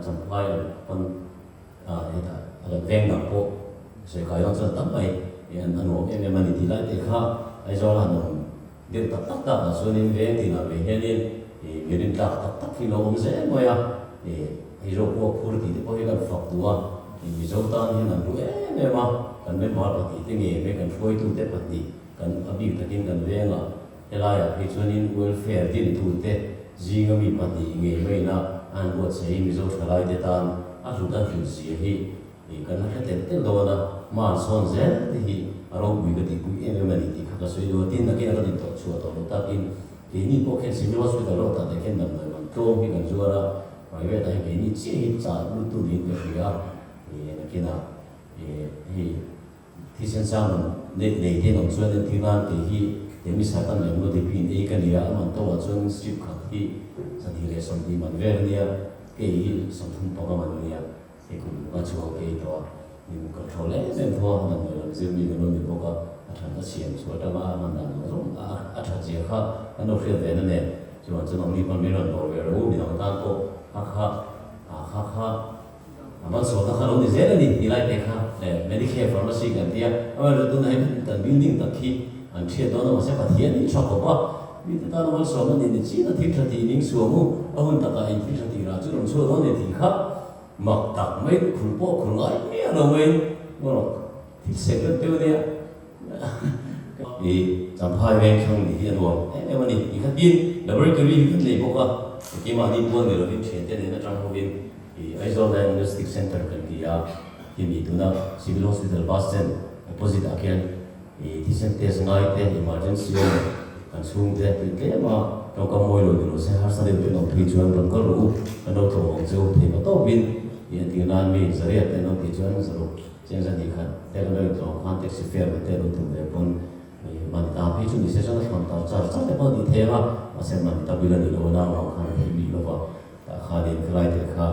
Champhai an pawn hetah a kan veng dang pawh sawi kai dawn chuan tam mai an nuam em em a ni tih lai te kha Aizawl a han awm deuh tak tak tak ah chuanin veng tinah mai hianin mi rintlak tak tak hi lo awm zel mai a, Hero pawh phur tih te pawh hi kan fak duh a, Mizo tan hian an hlu em em a, kan member pahnih te ngei mai kan hruaitu te pahnih kan a bik takin kan vengah helaiah phei chuanin welfare dintu te zinga mi pahnih ngei maina a han buatsaih hi Mizo thalai te tan a hlut a hlut zia hi kan la hre tel tel dawn a, hma an sawn zel te hi a ropui ka tihpui em em a ni tih kha ka sawi duh a, tin nakin a ka din tawh chhuah tawh loh takin keini pawh khian Civil Hospital rawh tah te khian damdawi man tlawm hi kan zuar a. Private ah hian keini chiah hi chah lut tu niin ka hria a, ih nakinah ih hei thisen sang rawn nei nei te an awm chuan entir nan kei hi Temisatan leh Mlodipin ei ka nia, a man tawhah chuan strip khat hi 220 man vel a nia, kei hi 35 man a nia, hei kum a chhuak ka ei tawh a, min control em em tho a, damdawi lam zir mi kan lo ni bawk a, a that a siam chhuah atanga a hman dan zawng zawng a that zia kha kan lo hriat ve na nen. Chuan chu nangni pawn min rawn dawr ve rawh u, midang tan pawh kha kha ah kha kha a malsawmna kha lo ni zel a ni tih lai te kha eh Medicare Pharmacy kan tia, amaherawhchu tunah hian kan building tak hi an hriat dawn a mahse Pathian hi tha khawp a, mite tana malsawmna ni ni chin a thil tha tih ning suam u, a hun takah in thil tha tih rah chu rawn chhuak dawn ni tih kha mak tak mai khur pawh khur ngai miah lo mai erawh thil sek deuh deuh a nia. I Champhai veng thlang ni hi a nuam em em a ni. I kha tin laboratory hi kan nei bawk a, keimahni puan ni lovin thiante nen atang hovin i Aizawl Diagnostic Centre kan ti a, hemi tuna Civil Hospital bus stand opposite ah khian i thisen test ngai te, emergency awm kan chhungte tih tlem a tawngkam mawi lo ni lo se harsa deuh ten awm phei chuan rawn kal rawh u, kan lo tlawm ang che u thei ma tawpin i entir nan mi zariat te an awm tih chuan zaruk Cheng zan hi khat te kan lo intlawm khan taxi fare te lo tum ve pawn mani ta phei chu ni se chuan a thlawn tar char char te pawh a tih thei ang a, mahse mani ta bil a nih loh a nau ang khan a theih bik lo va, tah khanin khalai te kha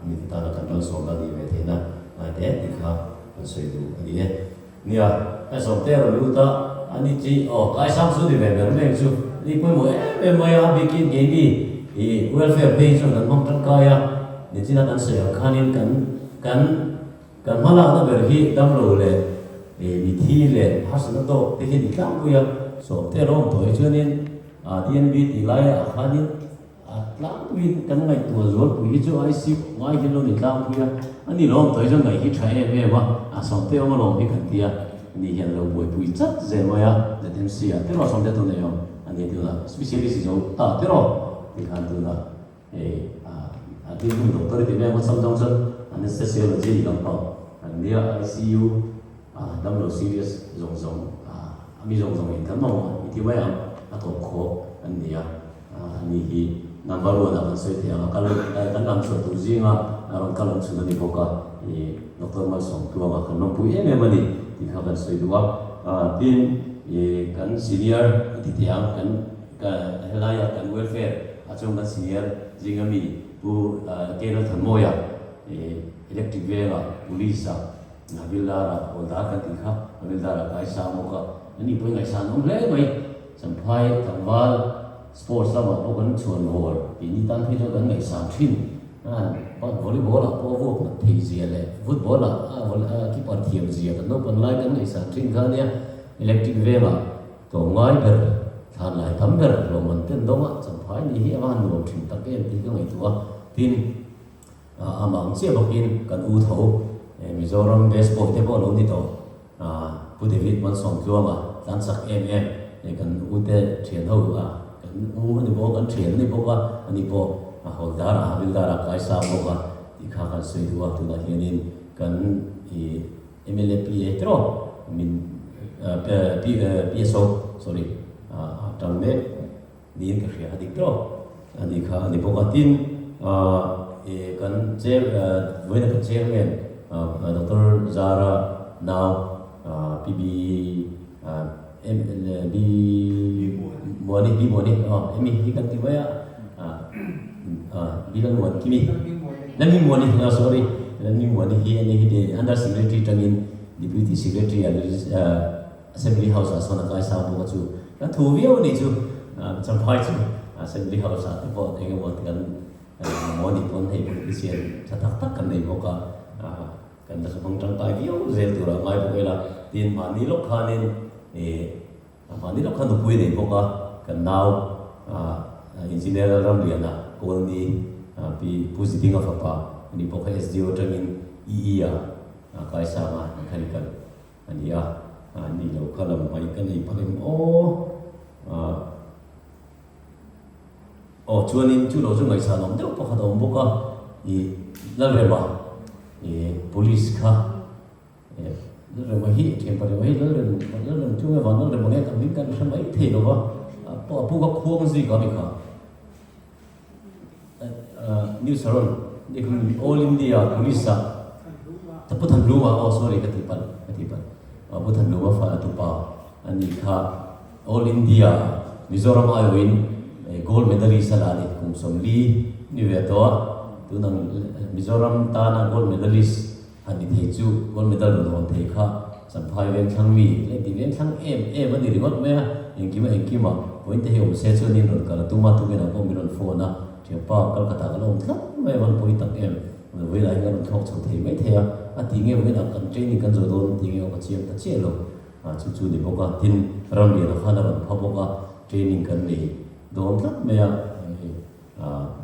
mite tana kan malsawm la nih ve theihna ngai te tih kha kan sawi duh a ni e. Nia, ka sawm te a rawn lut a, ani chi aw kaisang chu ni ve ber mai ang chu, ni pawimawh em em mai a, a bikin keini ih welfare phei chuan kan hmang tangkai a, nichina kan sawi ang khanin kan Kan kan hmalakna ber hi damlo leh mithi leh harsatna tawk te hi a ni tlangpui a, sawm te rawng tawh hi chuanin DNB tih laiah khanin a tlangpuiin kan ngaihtuah zualpui hi chu IC ngai hian lo ni tlangpui a, a ni lawm tawh hi chuan ngaih hi tha em em a, a sawm te awm alawm hi kan ti a, ani hian lo buaipui chat zel mai a, ZMC ah te rawh sawm te tun ei awm a ni tunah specialist zo ta te rawh tikhan tunah. Hei a thil hmun doctor i ti vel hmasam zawng chuan anesthesiology lampang an Nia ICU ah damlo serious zawng zawng a mi zawng zawng in kan mamawh i ti mai ang a tawp khawk an ni a ani hi number one ah kan sawi thei ang a kal kan lam chhuah tur zinga a rawn kal awm chhun a ni bawk a i Doctor Malsawmtluanga kan lawmpui em em a ni tih kha kan sawi duh a tin i kan senior i ti thei ang kan helaia kan welfare ah chuan kan senior zinga mi Pu Kenal Thanmawia i Electric venga Police ah Havildar ah Hawldar kan tih kha Havildar ah kai sang bawk a, ani pawhin ngaihsan awm hle mai. Champhai tlangval sports lamah pawh kan chhuan hawl tih ni tan phei chuan kan ngaihsan thin. Volleyball ah pawh vuak nat thei zia leh football ah keeper thiam zia kan naupan lai kan ngaihsan thin kha ania. Electric vengah tlawmngai ber thlan lai tam ber hlawm an ten dawng a, Champhai ni hi a va han nuam thin tak em tih ka ngaihtuah a. Tin. A mang chiah bawkin kan u tho Mizoram best boy te pawh lo ni tawh Pu David Malsawmtluanga tlan chak em em kan u te thian ho kan u a ni bawk a kan thian a ni bawk a ani pawh a hawldar a havildar a kai sang bawk a tih kha kan sawi duh a tunah hianin kan i mla PA tiraw min PSO sorry a tang mek. Niin ka hria a dik tawk a nih kha a ni bawk a. Tin, ih kan chair vawiina kan chairman Doctor Zara nau PB B Muani B Muani aw hemi hi kan ti mai a B Lalmuankimi Lalhmingmuani sorry Lalhmingmuani hi a ni hi under secretary tangin deputy secretary a Assembly House ah sawn a kai sang bawk a chu kan thu viau a nih chu Champhai chu Assembly House ah te pawh eng emaw kan mamawh anih pawn hei politician tha tak tak kan nei bawk a kan la hmang tangkai viau zel tur ah ngai bawk ila tin mahni lawk khanin ih mahni lawk khan nupui a nei bawk a kan nau Engineer Lalramliana Kawlni Pi Pu Zidinga fapa ani pawh kha SDO atangin EE ah kai sang a mechanical A ni a, ni lo kha lam hmai ka nei phal em aw. Aw chuanin chu lo chu ngaihsan awm deuh pakhat a awm bawk a, i Lalrema i police kha Lalrema hi thianpa Rema hi Lalrem Lalrem chu nge van Lalrema nge ka hming kan hre mai thei lo va, a pu kha khuang zui ka ni kha. News a rawn All India Police ah Pu Thanluma aw sorry ka tih palh ka tih palh Pu Thanluma fa tupa a nih kha All India Mizoram aiawhin gold medalist a la a ni kum 40 ni ve tawh a tunang Mizoram tana gold medalist han ni thei chu gold medal rawn hawn thei kha Champhai Vengthlang mi leh tih Vengthlang em em a ni ringawt mai a, engkim a engkim a, vawiin te hi awm se chuanin rawn kal a tum a, tukin ang pawh min rawn phone a, thianpa Kolkata ka la awm tlat mai a van pawi tak em, vawiin ah hian ka rawn thlawk chho thei mai thei a, a ti nge vawiin ah kan training kan zo dawn ti nge aw ka chiang ta chiah lo, chu chu ni bawk a, tin Ramliana khan a rawn pha bawk a, training kan nei dawn tlat mai a.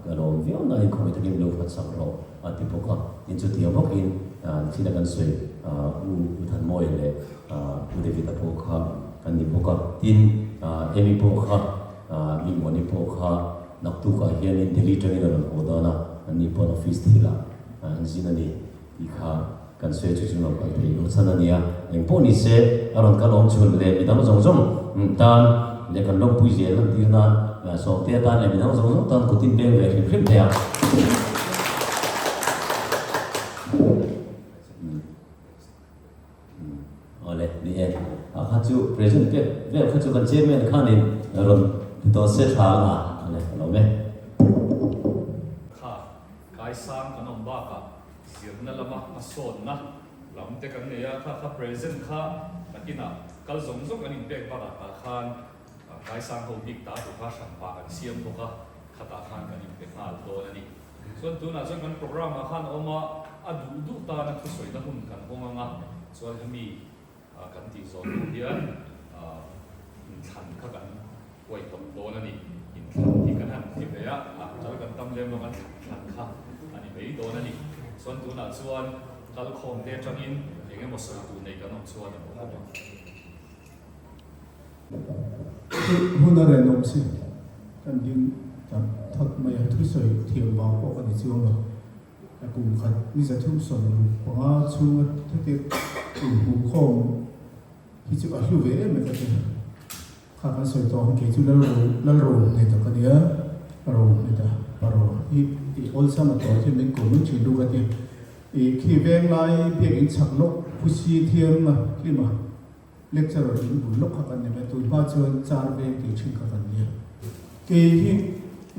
Ka lawm viau nain khawngaih takin lo hlatsak rawh a ti bawk a. Tin chutiang bawkin thil a kan sawi U U Thanmawia leh U David-a pawh kha kan ni bawk a. Tin Amy pawh kha Mi Muani pawh kha naktukah hianin Delhi tangin a rawn haw dan a, anni pawn office thilah an zin a ni tih kha kan sawi chu chu lo kal thei loh chhan a ni a. Engpawh ni se a rawn kal awm chhun leh midang zawng zawng tan leh kan lawmpui zel lan tir nan Sawmtea tan leh midang zawng zawng tan kut in beng ve hrim hrim thei a. Awle ni e a kha chu present pek vel kha chu kan chairman khanin rawn ti tawh se tha ang a awle ka lawm e. Kha kaisang kan awm bakah Zirna lama hmasawnna lam te kan nei a, kha kha present kha nakinah kal zawng zawng kan inpek bakah tah khan Kaisang ho bik ta tur kha hran pah kan siam bawk a, khatah khan kan inpe nghal dawn a ni. Chuan tunah chuan kan program ah khan a awm a, a duh duh tana thusawina hun kan hawng ang a, chuan hemi kan tih zawh hnu hian inthlan kha kan huai tawp dawn a ni. Inthlan hi kan han ti ve a, a kal kan tam lem lo kan thlan kha a ni mai dawn a ni. Chuan tunah chuan kal khawm te atangin eng emaw sawi tur nei kan awm chuan a awm ang. Hun a renawm si, kan ding tak that mai a, thusawi thiam vang pawh ka ni chuang lo. Kum khat ni 365 chhunga heti inhmuhkhawm hi chu a hlu ve em em ka ti. Kha kan sawi tawh ang kei chu Lalro Hneta ka nia, Ro Hneta, Pa Ro hi tih awlsam a tawi hian min ko mai thin lu ka ti. Ih khi veng lai biakinn chhak lawk Phusi thiam a hlim a, lecturer in bul lawk kha kan ni mai, tun hma chuan char veng tih thin kha kan nia. Kei hi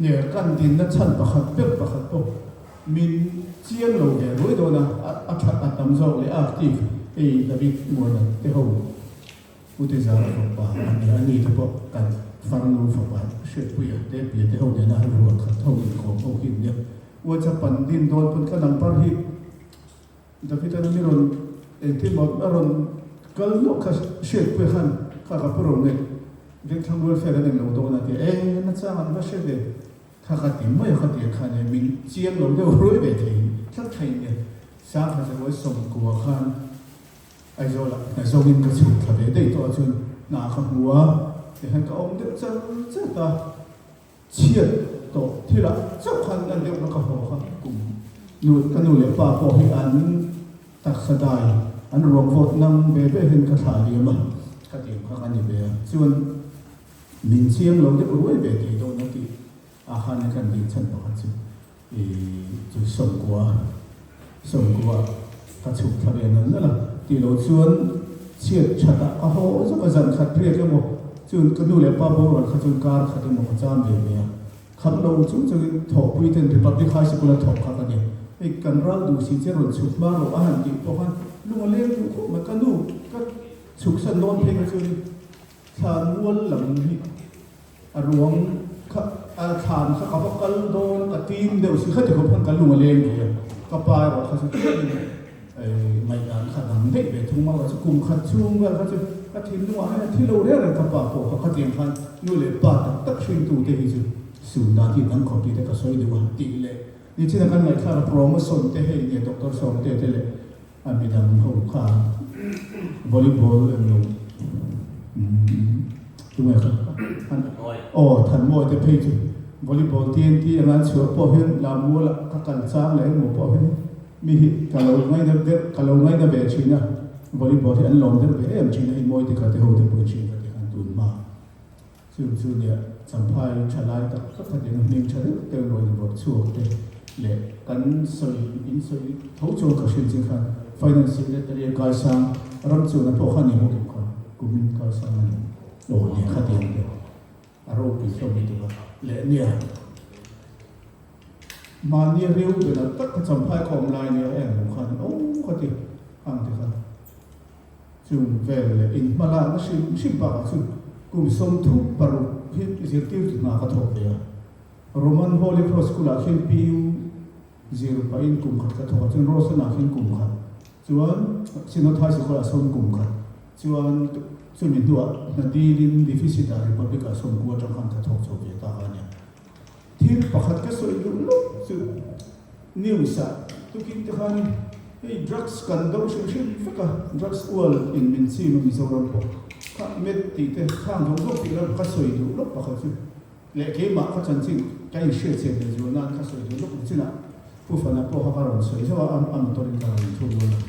nge kan dinna chhan pakhat ber pakhat pawh min chiang lo ve ruai dawn a, a that a tam zawk leh a active hei David Muana te ho Ute Zara fapa a ni a, ni te pawh kan farnu fapa Hriatpuia te Pia te ho nena rual khat ho inkawm ho hi an nia. WhatsApp an din dawn pawn ka number hi David-a mi rawn engtin maw a rawn kal nuah kha Hriatpuia khan kha ka pu ro nge Vengthlang welfare an englo dawn a tia e nachang an va hre ve kha ka ti mai a kha tiang khan e min chiang lo deuh ruai ve thei tlat thei nia Sangha Zaruai sawmkua khan Aizawlah hna zawngin ka chhuk thla ve daih tawh a chuan hna ka hmu a tihian ka awm deuh char char ta. Chhiat tawh thilah chauh khan an deuhna ka haw kha kum nu ka nu leh pa pawh hi an taksa dai an ruang vawt nang ve ve hian ka thlah liam a, ka tiang kha ka ni ve a, chuan min chiang lo deuh ruai ve thei dawn a tih a khan kan dil chhan pakhat chu i chu sawmkua sawmkua ka chhuk thla ve nal nal a tih loh chuan chhiat that ah ka haw zawk a zan khat riak emaw chuan ka nu leh pa boral kha chuan kar khat emaw ka cham ve ve a khat lo chung chungin thawhpui ten Republic High School a thawk kha ka ni hei kan ral duh si che rawn chhuk hma rawh a han tih pawh khan lung a leng duh khawp mai ka nu ka chhuk san dawn phei kha chuan thlan mual lam hi A ruang kha a thlan kha ka va kal dawn a, ka tim deuh si khati khawp khan ka lung a leng ve a, ka pa erawh kha chu tlemin ngaihdan kha dang daih ve thung a, chu kum khat chhung vel kha chu ka thinlungah hian a thi lo reng reng ka pa pawh kha khatiang khan nu leh pa tak tak hringtute hi chu sun dan hi dang khawp tih te ka sawi deuh a tih leh nichina kan ngaihthlak a promotion te hei nge Doctor Sawmte te leh A midang ho kha volleyball eng lo tunge kha aw Thanmawi te phei chu volleyball TNT anga an chhuah pawh hian Lammuala ka kal chang leh engmaw pawh hian mi hi ka lo ngaina deuh ka lo ngaina ve thin a volleyball hi an lawm deuh ve em thin a inmawi te kha te ho te pawh thin ka ti khan tun hma Chung chu nia Champhai tha lai tak tak kha tiang hming tha deuh deuh rawn in vawrh chhuak te leh kan sawi in sawi tho chuan ka hriat chiang khan Finance Secretary a kaisang ram chuan a pawh kha ni bawk em kha kumin kaisang a ni aw nia kha tiang te a ropui hlawm lutuk a leh nia mahni reu bela tak kha Champhai ka awm lai nia eng lo khan aw ka ti ang te kha. Chung vel leh inhmalakna hrim hrim bakah chu kum 36 hi zirtirtu hna ka thawk ve a. Roman Holy Cross School-ah khian PU zir pahin kum khat ka thawk a, chuan Rosen-ah khian kum khat, chuan Synod High Sikul-ah sawn kum khat, chuan chumi hnuah hna dilin Deficit-ah Republic-ah sawmkua atang khan ka thawk chho ve ta kha a nia. Thil pakhat ka sawi duh lawk chu news-ah tukin te khan hei drugs kan do hrim hrim vek a, drugs ual in min chim a Mizoram pawh kha met tih te khang zawng zawng tih lam ka sawi duh lawk pakhat chu leh keimah ka chanchin ka inhriat chian leh zual nan ka sawi duh lawk ang chinah Pu Fana pawh kha ka rawn sawi zauh a, a motor in ka rawn inthur dawn a.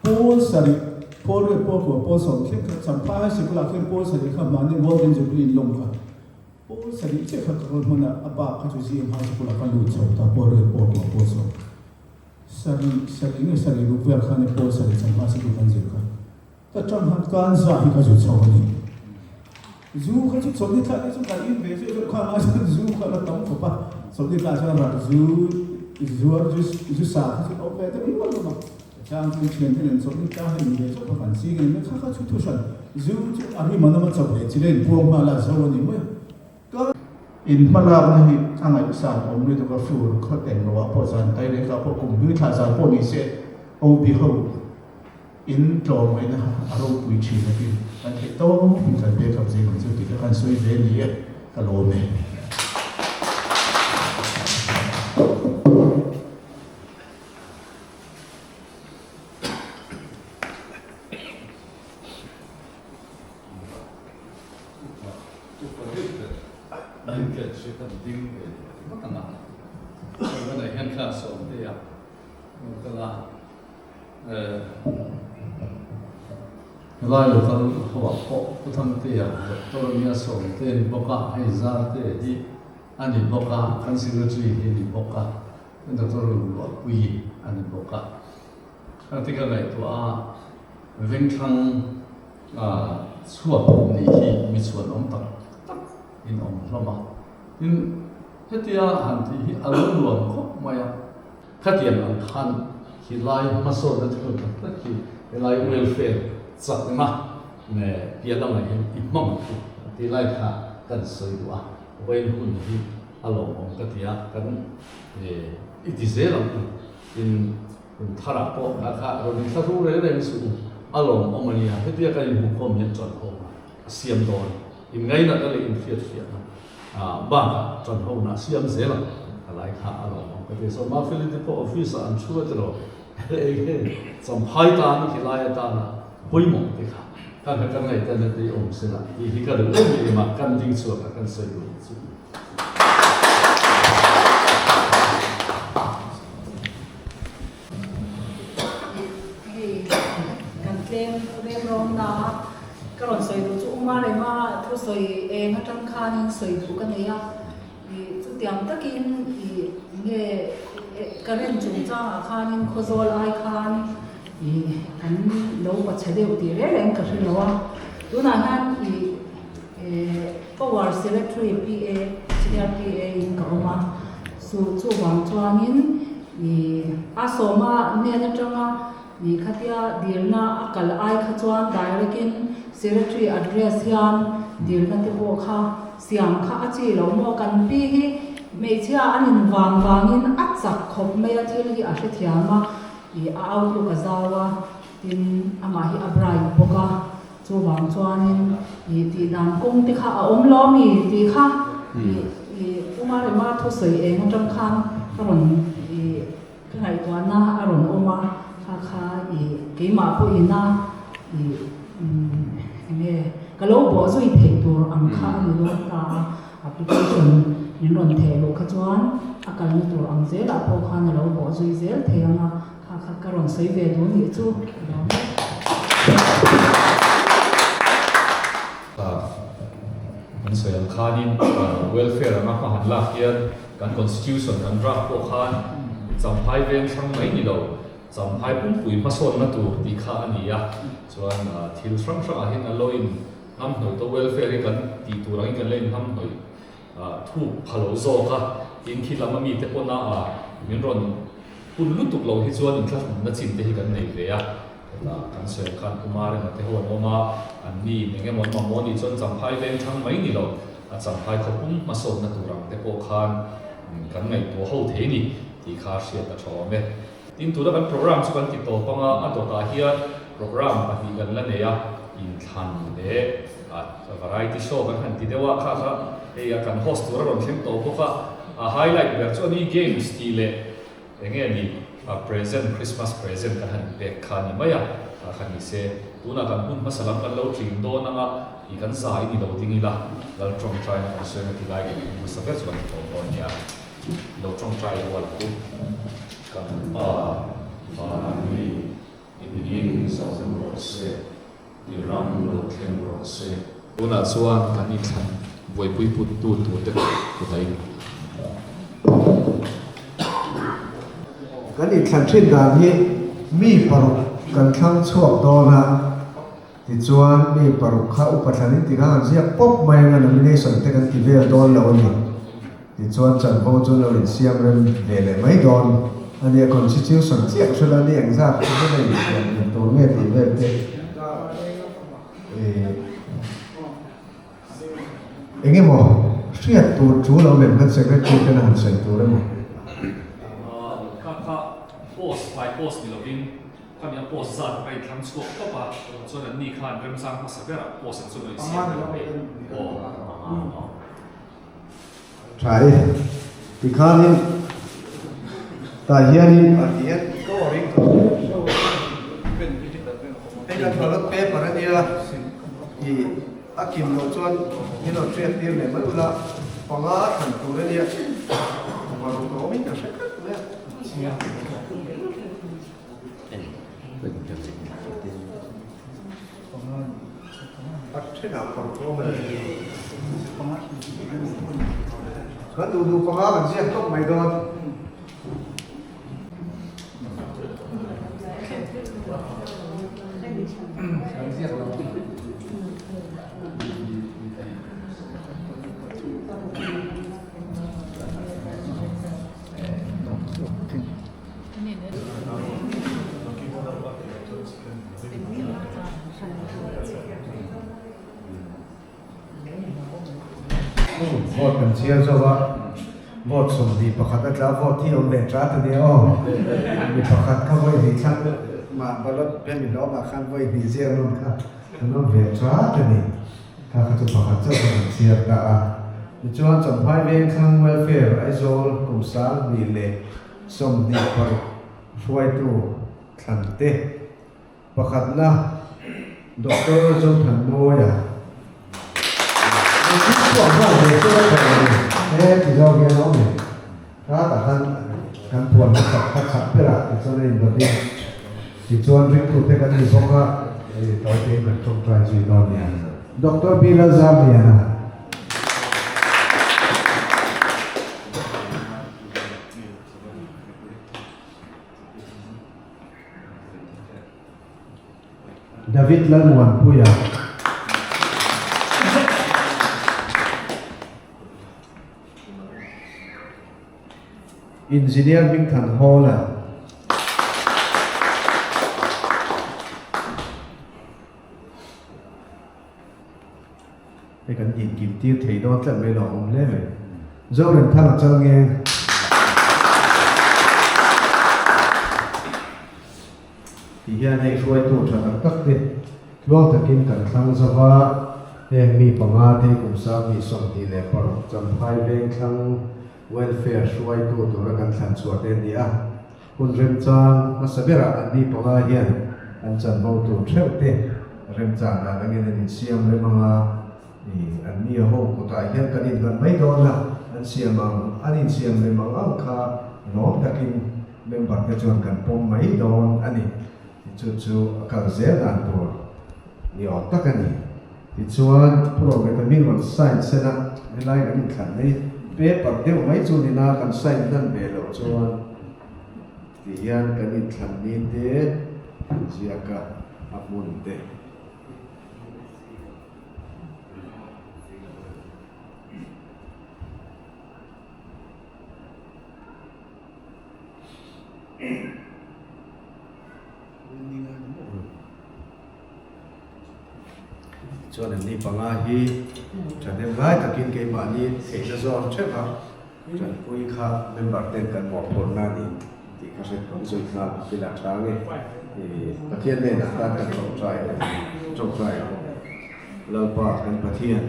Pawl sarih, Pawl riat pawl kua pawl sawm thleng kha Champhai High Sikul ah khian pawl sarih kha mahni Golden Jubilee in lawm kha pawl sarih chiah kha ka kal hman a, a bak kha chu GM High Sikul ah ka lut chho ta pawl riat pawl kua pawl sawm sarih sarih nge sarih ruk vel khan e pawl sarih Champhai Sikul kan zir kha ka tang han kan zah hi ka zu chho a ni. Zu kha chu chawlhni thla te chu kan in ve zeuh zeuh kha ngai chuan zu kha la tam khawp a, chawlhni thla chuan rak zu zuar zu zu sa kha chu a awm ve deuh nual hlawm a, chang chu thian te nen chawlhni tla hi in ve zeuh kha kan ching a ni kha kha chu thu hran zu chu a rim an awm a chawp leh chi leh in buang nghal a zo a ni mai a. Ka in hmalakna hi a ngaihsan awm lutuk a fur khaw eng loah pawh zan tai leh ka pawh kum hlui thla zan pawh ni se OB ho In tlawmngaihna a ropui thin a ti. Kan theih tawp in kan pek ang zing ang chu tih kha kan sawi ve ni e, ka lawm e. Upa deuh ber min catch hi kan ding ve ringawt ang a. hian kha Sawmtea lo kal a, helai lo kal ho ah pawh Pu Thangtea Doctor a nia Sawmtea a ni bawk a, hei Zarte hi a ni bawk a, kan Secretary hi a ni bawk a, Doctor Luahpuii a ni bawk a. Khangte ka ngaihtuah a, vengthlang chhuak nih hi mi chhuan awm tak tak in awm hlawm a. Tin, hetia han tih hi a lo nuam khawp mai a. Khatiang ang khan helai hmasawnna thil tak tak hi helai welfare chakna piah lamah hian i hmang ang u tih lai kha kan sawi duh a. Vawiin hun hi a lawmawm ka ti a, kan i ti zel ang u. Tin, kum tharah pawh kha kha rawn inthla ru reng reng suh u, a lawmawm a nia, hetia kan inhmuhkhawm hian ṭanhawna a siam dawn, inngainatna leh inhriatfiahna bakah ṭanhawna a siam zel ang, ka lai kha a lawmawm ka ti. So Mafeli te pawh office ah an thu a tiraw, hei hei Champhai tan khilai atana pawimawh te kha kha kha kan ngaihtuahna te hi awm sela tih hi ka duh em em a, kan ding chhuak a kan sawi duh chu. Hei kan tlem rem rawng na a, ka rawn sawi duh chu Uma Rema thu sawi eng atang khanin sawi duh ka nei a, ih chutiang takin ih nge current chungchangah khanin Khawzawl ai khan ih kan lo pachhe deuh tih reng reng ka hre lo a, tunah hian ih. Power Secretary PA, Senior PA in ka awm a, chu chuvang chuanin ih a sawma hnen atanga ih khatia dilna a kal ai kha chuan direct in Secretary address hian dilna te pawh kha siam kha a chi lo maw kan pi hi hmeichhia an in vang vangin a chak khawp mai a thil hi a hrethiam a ih a outlook a zau a tin amah hi a bright bawk a. Chuvang chuanin ih tih dan kawng te kha a awm lo ami tih kha ih ih Puma Rema thusawi eng atang khan ka rawn ih ka ngaihtuahna a rawn awm a, kha kha ih keimah pawhin a ih umm eng nge ka lo bawh zui theih tur ang kha a ni dawn ta a, application min rawn theh luh kha chuan a kalna tur ang zelah pawh khan a lo bawh zui zel thei ang a. Kha kha ka rawn sawi ve duh nih chu ka lawm e. Kan sawi ang khanin welfare anga hma han lak hian kan constitution kan draft pawh khan Champhai veng thlang mai ni lo, Champhai pumpui hmasawnna tur tih kha a ni a. Chuan thil hrang hrangah hian a lo in hnamhnawih tawh welfare hi kan tih tur angin kan la in hnamhnawih thuk pha lo zawk a, tin khi lam ami te pawh na ah min rawn hun lutuk lo hi chuan inthlahrunna chin te hi kan nei ve a, hetah kan sawi ang khan Kumar emaw te ho an awm a, an ni eng emaw an mamawh anih chuan Champhai veng thang mai ni lo, a Champhai khawpum hmasawnna tur ang te pawh khan kan ngaihtuah ho thei ni tih kha hriat a tha awm e. Tin tuna kan program chu kan ti tawp anga a dawtah hian program pahnih kan la nei a, inthlan leh a variety show kan han ti deuh a, kha kha hei a kan host tur a rawn thleng tawh bawk a, a highlight ber chu a ni games tih leh eng nge ni a present Christmas present kan han pek kha a ni mai a, kha kha ni se tunah kan hun hmasa lam kan lo tling dawn anga i kan zai ni lo ding ila lal tawngtaina kan sawi anga tilai kan hun hmasa ber chu kan ti tawh dawn nia. Lo tawngtai rual ku kan Pa van mi i hming zawm rawh se, i ram lo thleng rawh se. Tunah chuan kan inthlan buaipui put tu tur te kut a in. Kan inthlan thin dan hi mi paruk kan thlang chhuak dawn a, tichuan mi paruk kha upa thlan in tikha kan ziak pawp mai anga nomination te kan ti vel dawn lo a ni. Tichuan chanvo chu lo insiam rem ve leh mai dawn a nia, constitution chiah hre la ni engzat chu hmuna insiam rem tur nge tih vel te eng emaw hriat tur chu lo lem kan secretary ten a han sawi tur emaw. Kha kha post by post ni lovin khami a post zat a inthlang chhuak tawp a, chuan an ni khan remchang hmasa berah post an chu lo insiam rem mai aw. Tha e, tikhanin tah hianin a ti hian ka ring tho hei kan ballot paper a nia i a kim loh chuan min rawn hriat tir leh mai ula panga thlan tur a nia paruk a awmin ka hre tlat mai a. Kan duh duh panga kan ziak tawp mai dawn. Vote kan chhiar zawk a, vote 21 a tla, vote hi awm ve tlat a nia aw. Mi pakhat kha vawi hnih thlang mah ballot pen i lawmah khan vawi hnih ziak nawn kha kan awm ve tlat a ni. Kha kha chu pakhat chauh kha kan chhiar ta a. Tichuan Champhai Vengthlang Welfare Aizawl kum 2026 hruaitu thlan te pakhatna Doctor Zothanmawia chhuak nghal ve chu a tha lo he ti zawk hian a awm e. Kha tah khan kan puan hmasak kha chak berah tichuan a inbawtin tichuan ringtute kan ni bawk a, hei tawi tein kan tawngtai zui dawn nia. Doctor B Lalzamliana. David Lalmuanpuia. Engineer Hmingthan Hawla. Hei kan inkim tir thei dawn tlat mai lo awm hle mai. Zoremthanga chal nge? Ti hian hei hruaitu tha tak tak te tluang takin kan thlang zo va, heng mi panga te kum 2026 Champhai Vengthlang Welfare hruaitu tura kan thlan chhuah te a ni a. Hun remchang hmasa berah an mi panga hian an chanvo tur theuh te remchang dan angin an insiam rem ang a, an mi a ho kutah hian kan inhlan mai dawn a, an siam ang, an insiam rem ang ang kha lawm takin member te chuan kan pawm mai dawn a ni. Chu chu a kal zel dan tur ni awm tak a ni. Tichuan, Purometa hming rawn sign sen a, helai kan inthlan mai paper deuh mai chu ni na kan sign hnan ve loh chuan ti hian kan inthlan ni te an ziak a, a hmun te. Chuan an ni panga hi thahnem ngai takin keimahni theihna zawng theuh a, tanpui kha member ten kan mawhphurhna a ni tih kha hre phawt zui nghal ila tha nge Pathian hnenah tan kan tawngtai a ni, tawngtai ang. Lalpa kan Pathian,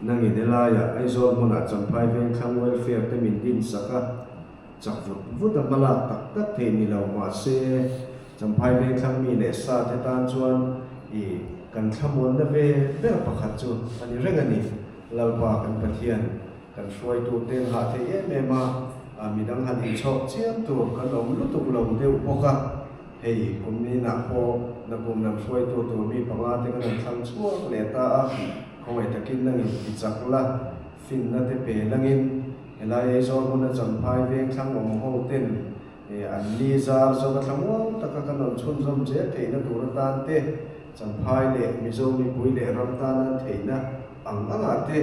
nangin helaiah Aizawl hmunah Champhai Vengthlang Welfare te min din sak a, chak vut vut a hmalak tak tak thei ni lo mahse Champhai Vengthlang mi leh sa te tan chuan i kan thlamuanna ve ber pakhat chu a ni reng a ni. Lalpa kan Pathian kan hruaitu te nghah thei em em a, a midang han inchhawk chiam tur kan awm lutuk lo deuh bawk a, hei kum inah pawh nakum lam hruaitu tur mi panga te kan han thlang chhuak leh ta a, khawngaih takin nangin ti chak la, finna te pe langin helai Aizawl hmuna Champhai Vengthlang awm ho ten An ni zar zawk a thlamuang taka kan rawn chhunzawm zel theihna tur atan te, Champhai leh Mizo mipui leh ram tan an theihna ang angah te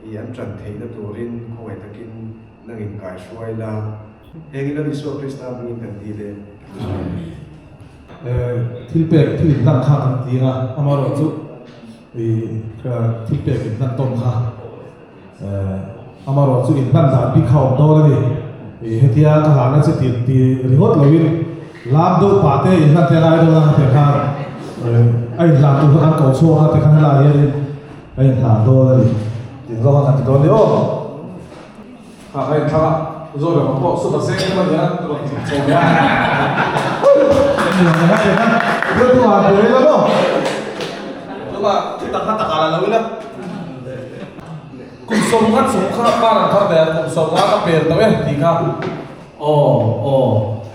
i an ṭan theihna turin khawngaih takin nang in kaihruai la. Heng i Lal Isua Krista hmingin kan dil e. Amen. Thil pek thil inhlan kha kan ti a, amaherawhchu i thil pek inhlan tawn kha Amaherawhchu chu inhlan dan bik kha a awm dawn a ni. Ih hetia ka hlahna chu ti ti ringawt loin lam deuh pah te inhlan te a ngai dawn a heti khan a inhlan tur kha kan ko chhuak a tikhan helaiah hianin a inhlan dawn a ni. Tin zawng a kan ti dawn ni aw. Kha ka inthlang a, zawh reng pawh super seng em a nia rawn ti chho leh a. Kum 50 chung kha par an thar ve a, kum 50 ka pel tawh e tih kha Aw aw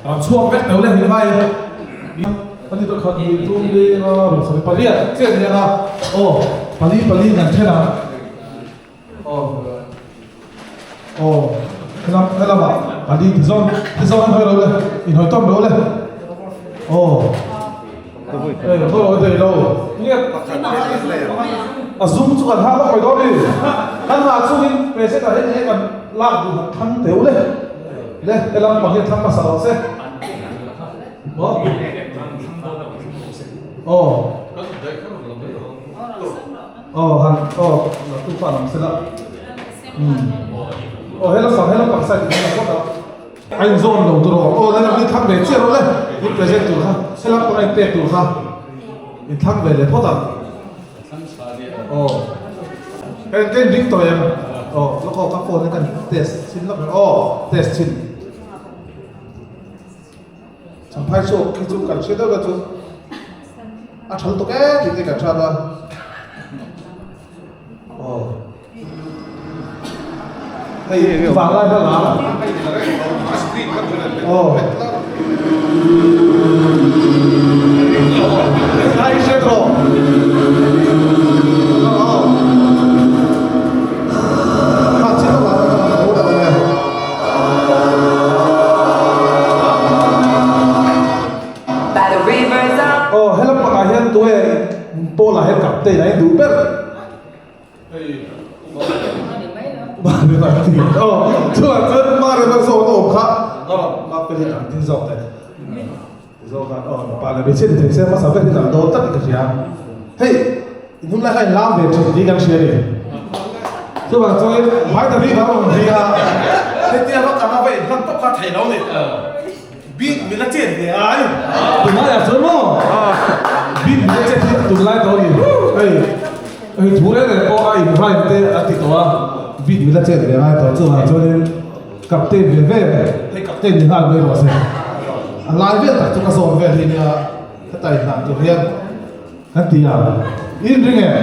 ram chhuak vek teuh le ni mai ani to khat ni tum li nga rum sawi pariat chiah ni anga aw pali pali kan then ang aw aw helam helam ah pali ti zawn ti zawn an hawi lo le in hawi tawm lo le aw ei hawi lo thei lo nge a zum chu kan hak lawk mai dawn ni kan hah chungin present ah hian enge kan lak duh han thlang teuh le le helam pang hi a thlang hmasa lo se maw aw aw han aw la tu fa lam sela um aw helam pang helam pang side in la phawt a A inzawn lo tur aw. Aw lalram hi thlang ve chiah rawh le. In present tur kha helam pawh a in pek tur kha in thlang ve leh phawt ang. Aw ka in ka in ring tawh em? Aw lawk aw ka phone hi kan test chhin lawk em? Aw test chhin. Champhai chhuak khi chu kan hre deuh la chu a thal tawk e tih te kan hrat a. Aw. Hei vang lai hla la. Aw. Hei hre tawh. Aw. Kha chin la la la la la. Aw helam pakah hian tuai Paul-a hian captain a induh ber. Chuan chuan mare ban zawk na awm kha ma peli kan ding zawk te zawk khan aw pa le hmeichhia ni thei se hmasa ber hi kan dawn tlat in ka hria hei inhum lai kha in lam ve thin tih kan hria ni chuvang chuan hmai ta bik a rawn ri a hetia va kan a va inhman tawp kha thei lo ni Bik min a chet ve ai. Tunlai ah chuan maw? Bik min a chet hi tunlai tawh a ni. Hei hei thu reng reng pawh a in rhyme te a ti tawh a, bik min a chet ve ngai tawh chuvang chuanin captain ve ve hei captain ni nghal mai rawh se. A lai vel tak chu ka zawn vel hi nia heta inhlan tur hian kan ti a. In ring em?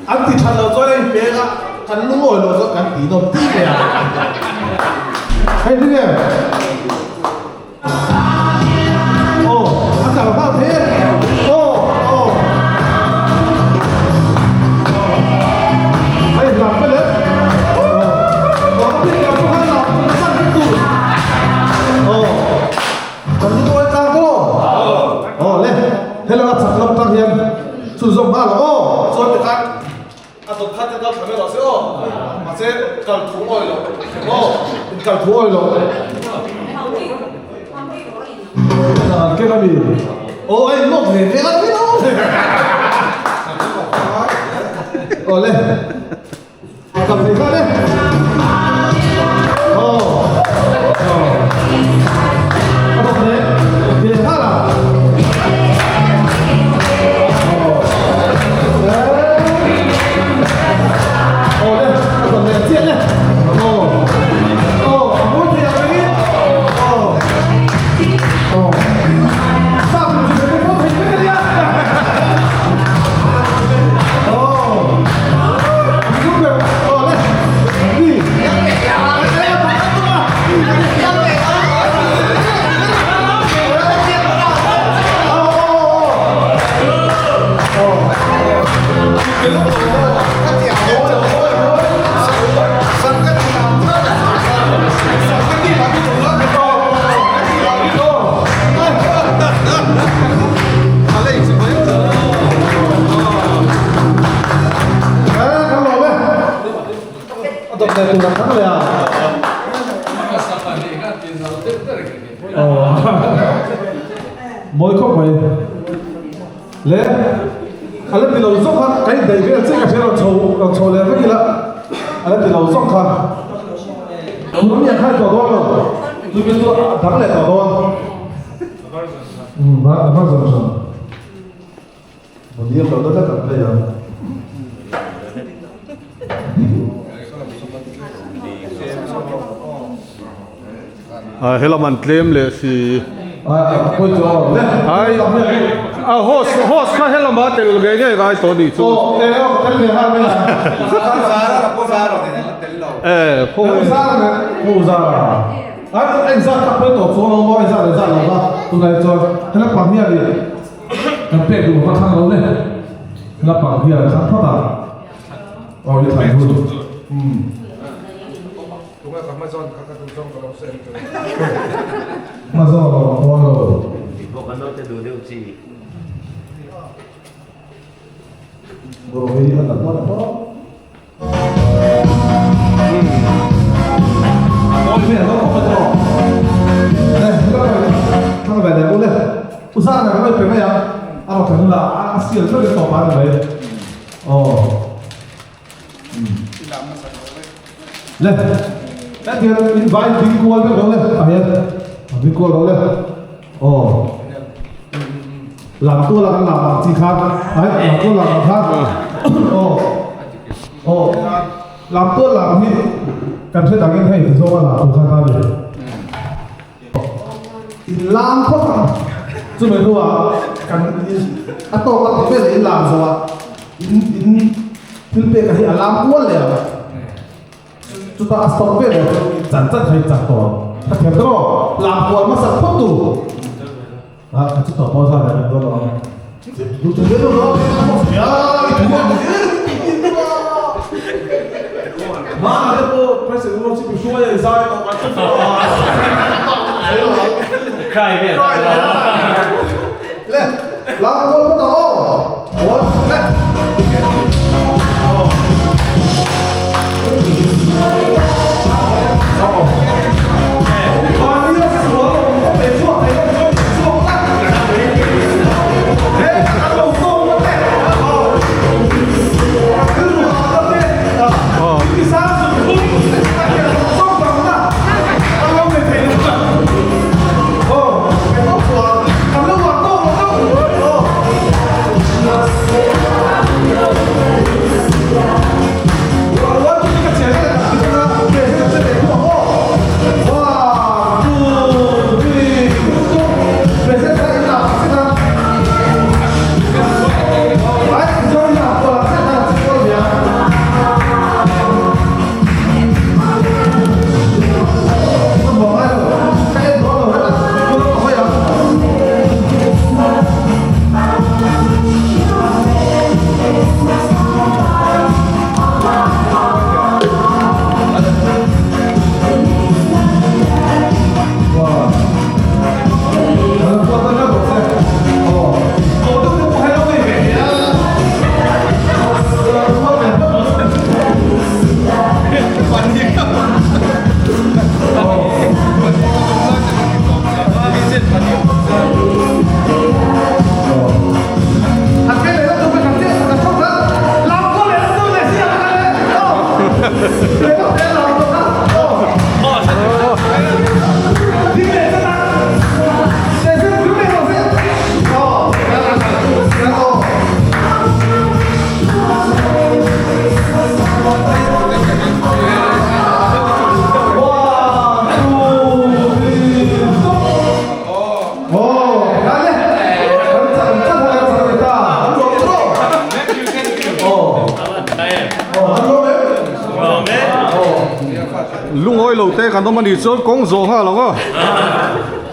An ti that loh chuan a inpeng a, kan lungawi loh chuan kan ti nawm ti mai a. Hei ring em? Aw, a kal nghal thei e. Aw, aw. Hei hlam vel e. Aw, aw, a bik lam pawh khan lam san vek tur. Aw. Kan ni tuai tlang tawh aw le hello a chak lam tang hian chhunzawm nghal ang aw chuan tikhan a dawt khat te kal thla mai rawh se aw mahse kal thu awi loh aw in kal thu awi loh an ken ami aw a in nawt ve ve a ni lo aw le Kal thei nghal e. Aw. Aw. A bawk leh. Ve nghal a. Aw. Aw le. A bawk leh chiah le. Aw. Aw. A mawi thei ang rengin. Aw. Aw. Sap lu chu ka thei vek a nia. Mawi khawp mai le a la ti lo zawk kha ka indaih vel chiah ka hria rawn chho rawn chho leh vek ila a la ti lo zawk kha tun mi ang kha a ni tawh dawn lo tun mi chu a dang leh tawh dawn umm a version hran. Mawni a kalna tlat ang phei ang. Helam an tlem leh si. Ai a host host kha helam a tel ngei ngei ngai tawh nih chu. Eh khaw. Ai engzat tak pawh tawp chuang lo maw engzat leh zat lo va tunah hi chuan hela pang hian ih kan pek duh ka thlang lo le hela pang hian thlang phawt a aw i thlan hun umm. Tunge ka hmazawn kha ka duh zawng ka lo sawi tur. Hmazawn lo a pawn lo. Tih pawh kan naute duh deuh chi. Bawrh hi a nalh dawn a tawp. Làm tua là làm chi khan đấy làm tua làm khan oh Aw, lam tual lam hi kan hre dangin hei ti zawng a lah tur kha ta ni. In lam phawt ang, chumi hnuah kan a tawk a ti vel in lam zawh a, in in thil pek a hi a lam kual leh ang. Chutah a stop vel leh chu in chan chan kha in chan tawh ang. Ka thiam ta maw? Lam kual hmasa phawt tu. A, ka chu tawh pawh zan leh kan dawn lo ang. Lungawi lo te kan awm a nih chuan kawng zawh nghal ang aw.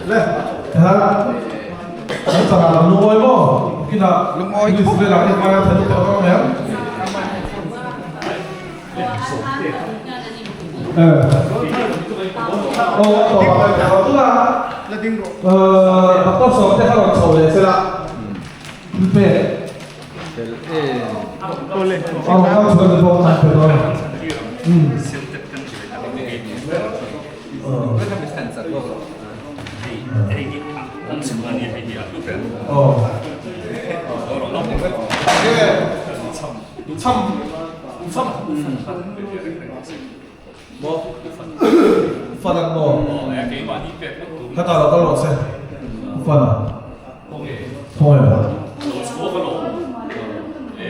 Le, ha, kan changah lam lungawi maw? Kinah English velah te hmai a tha lutuk ang em? Eh. Aw, a tawp ah kan tawp a. Eh, doctor sawm te kha rawn chho leh sela. Pe. Aw, kan chho leh bawk an pe dawn. Um. Aw. Fan maw? Ka ta lo kal rawh se. Fan a. Khawnge?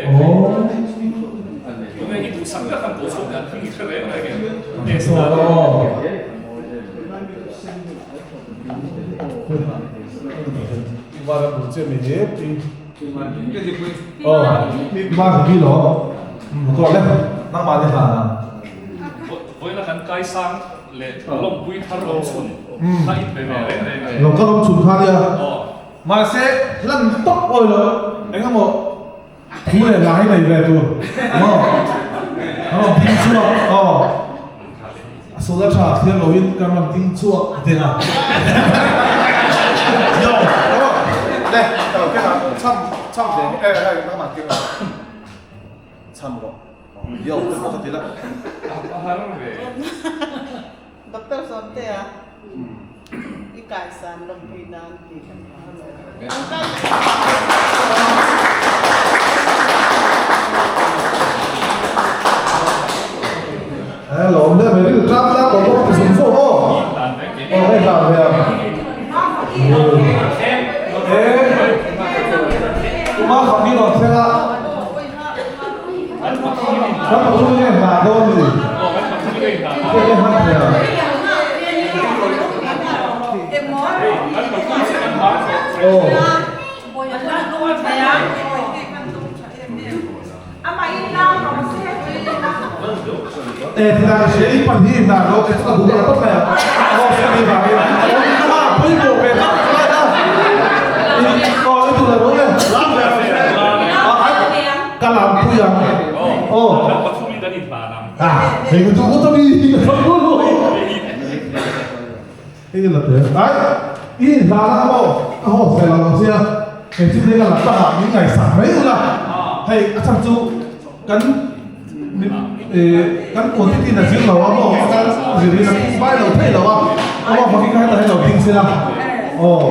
Aw. Vara bul che mi he pi. Aw, ma ki lo. Ko le, nang ma le ha na. Voina kan kai sang leh lawmpui thar awm chhun kha in pe ve reng reng e. Lo kal awm chhun kha nia. Mahse hlan tawp awi lo eng emaw thu leh hla hi nei ve tur maw kan rawn ding chhuak aw a solar tha thlir loin kan rawn ding chhuak a ti a. Yo le ka lo keng a cham cham ve e hei nangmah keng a cham rawh yo te pawh ka ti la. A har ve. Doctor Sawmtea i kaisan lawmpui nan tih kan hmu a lo. He lawm hle mai rilru tlang tlang tawh bawk ti zung zawk aw. Aw hei hlan ve ang. E Kuma kha mi rawn thleng a. Kan pathum nge hna dawn ni? Nge nge hman thei ang? Aw. E thila ka hria i pan hi hna lo ke chu ka duh lo tawp mai a. Aw sami vangin. Aw pawimawh ve tak lai a. Aw i duh lo rawh e. Ka lam pui ang. Aw. Ah, hei ka duh ngawt a mi. Ka duh lo. Hei la te. Ai, i hla la maw? Ka haw fel ang che a. Hei chu hei ka la tak ah min ngaihsak mai ula. Hei a chhan chu kan kan quantity na zir lo a maw? Kan zir in a bai lo thei lo a. Aw fakin ka heta hei lo ding sela. Aw.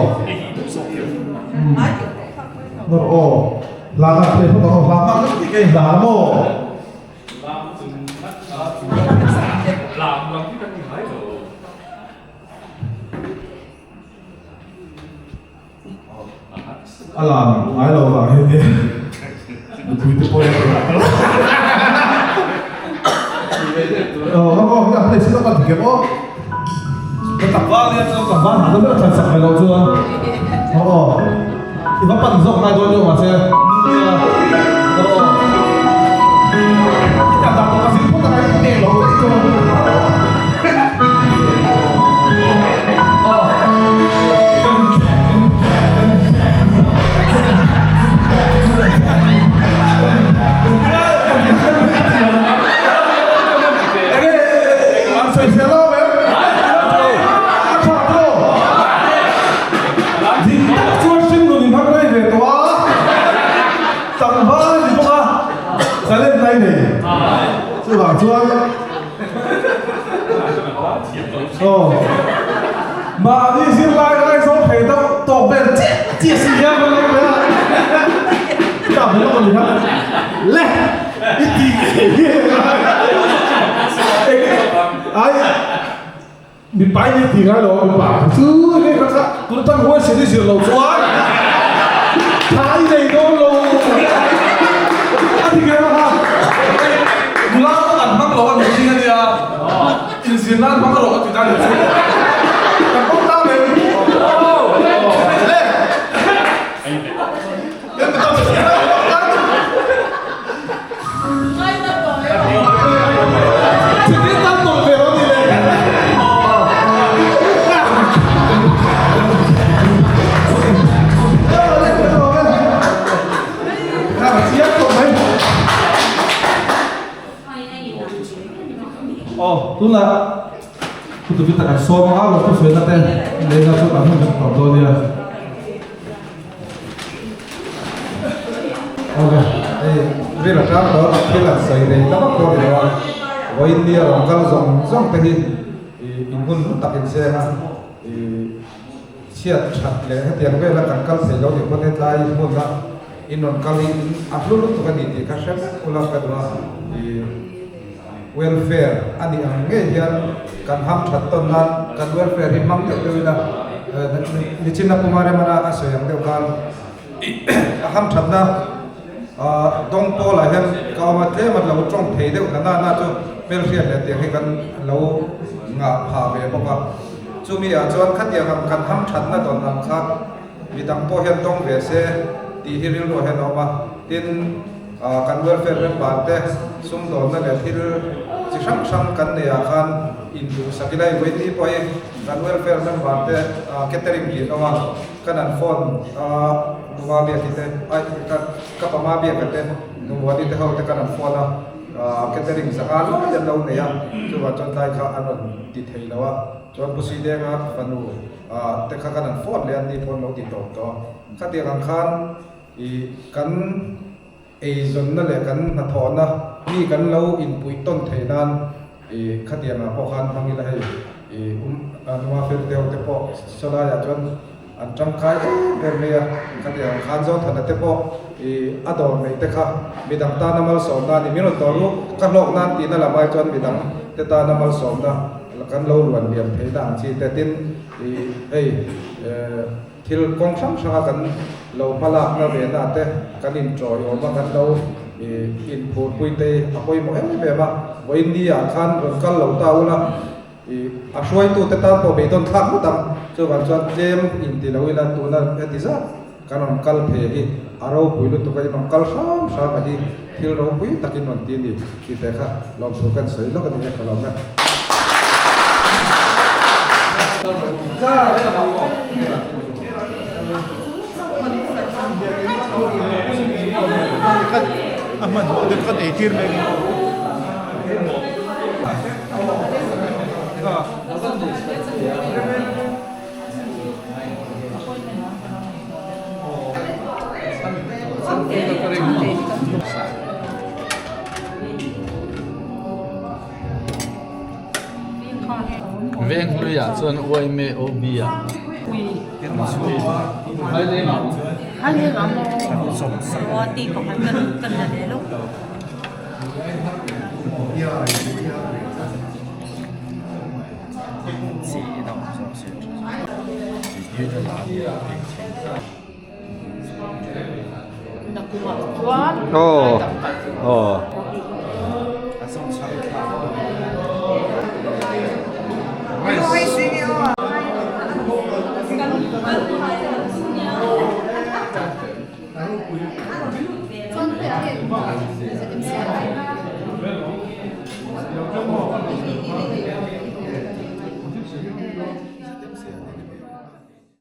Aw. Hla kan play phawt ang aw, hla hmang kan tih ka inhla la maw? A lam ngai lo vang hi nia nupui te pawh Aw ka aw ka play sin ka ti aw Ka tlangval nia chuan tlangval hna deuh thlan sak ve loh chuan aw aw i va pan zawk ngai dawn deuh mahse nia aw aw i tan dan ka zir phawt a i hneh loh daih chuan An sawisel lo em? A tha tawh. Dik tak chuan hringnun in hmang rei ve tawh a, tlangval a ni bawk a, talent lai nei. Chuvang chuan aw mahni zirlai ngaihzawng thei deuh tawk vel chiah chiah si hian kan lo pe a, tah ve lawk a ni kha. Le! I ti ngei ngei ai mipa in i ti ngai lo a mipa chu hei kha kha tun atang huai sen i zir lo chuan tha i nei dawn lo a ti ngei kha nula pawh an hmang lo a mihring a nia inzir nan hmang rawh a ti ta ni chu kan pawm ta mai le. Tunah thutupi tak an sawm ang a, lo thusawi na te lei na chu kan hun tawp dawn nia. Ok, hei ril atang tawh thil an sawi rei ta vak dawn ni lo a, vawiin nia rawn kal zawng zawng te hi ih in hun hlu tak in seng a, ih chhiat that leh hetiang vela kan kal thei lo nih pawn hetlai hmun a in rawn kal hi in a hlu lutuk a ni tih kha hre vek ula ka duh a, ih welfare a nih ang ngei hian kan ham that tawn nan kan welfare hi hmang deuh deuh ila nichin a puma remana a sawi ang deuh khan a ham thatna dawng pawlah hian ka awm a tlem a lo tawng thei deuh na na chu hmelhriat leh tiang hi kan lo ngah phah ve bawk a chumi ah chuan khatiang ang kan ham thatna dawn ang kha midang pawh hian tawng ve se tih hi rilru ah hian a awm a tin. Kan welfare member te sumdawnna leh thil chi hrang hrang kan nei ah khan induhsak ila hei vawiin ni pawh hi kan welfare member te catering tih an awm a kan an phone a numa biaki te ai ka ka pama biaka te numuani te ho te kan an phone a catering zanga lai an lo nei a chuvang chuan tlai kha an rawn ti thei lo a chuan Pu Sidenga fanu te kha kan an phone leh a ni pawh an lo ti tawp tawh a khatiang ang khan ih kan Eizawnna leh kan hnathawhna mi kan lo inpuih tawn theih nan i khatiangah pawh khan hmang ila hei i um nua fel deuh te pawh sawlaiah chuan an tangkai em em mai a, khatiang khan Zothana te pawh i a dawr neih te kha midang tana malsawmna a ni. Min rawn dawr u, ka hlawk nan tihna lam ai chuan midang te tana malsawmna kan lo ruan liam theihna ang chi te tin i hei Thil kawng hrang hranga kan lo hmalakna ve na te kan inṭawiawm a, kan lo inphurpui te a pawimawh em em a. Vawiin ni ah khan rawn kal lo ta ula, a hruaitute tan pawh beidawn thlak ngawt ang. Chuvang chuan tlem inti lo ila tuna heti zat kan rawn kal phei hi a ropui lutuk a, in rawn kal hram hram a hi thil ropui takin rawn ti a ni tih te kha lawmthu kan sawi lawk a ni e ka lawm e. Venghluiah chuan Uaime OB ah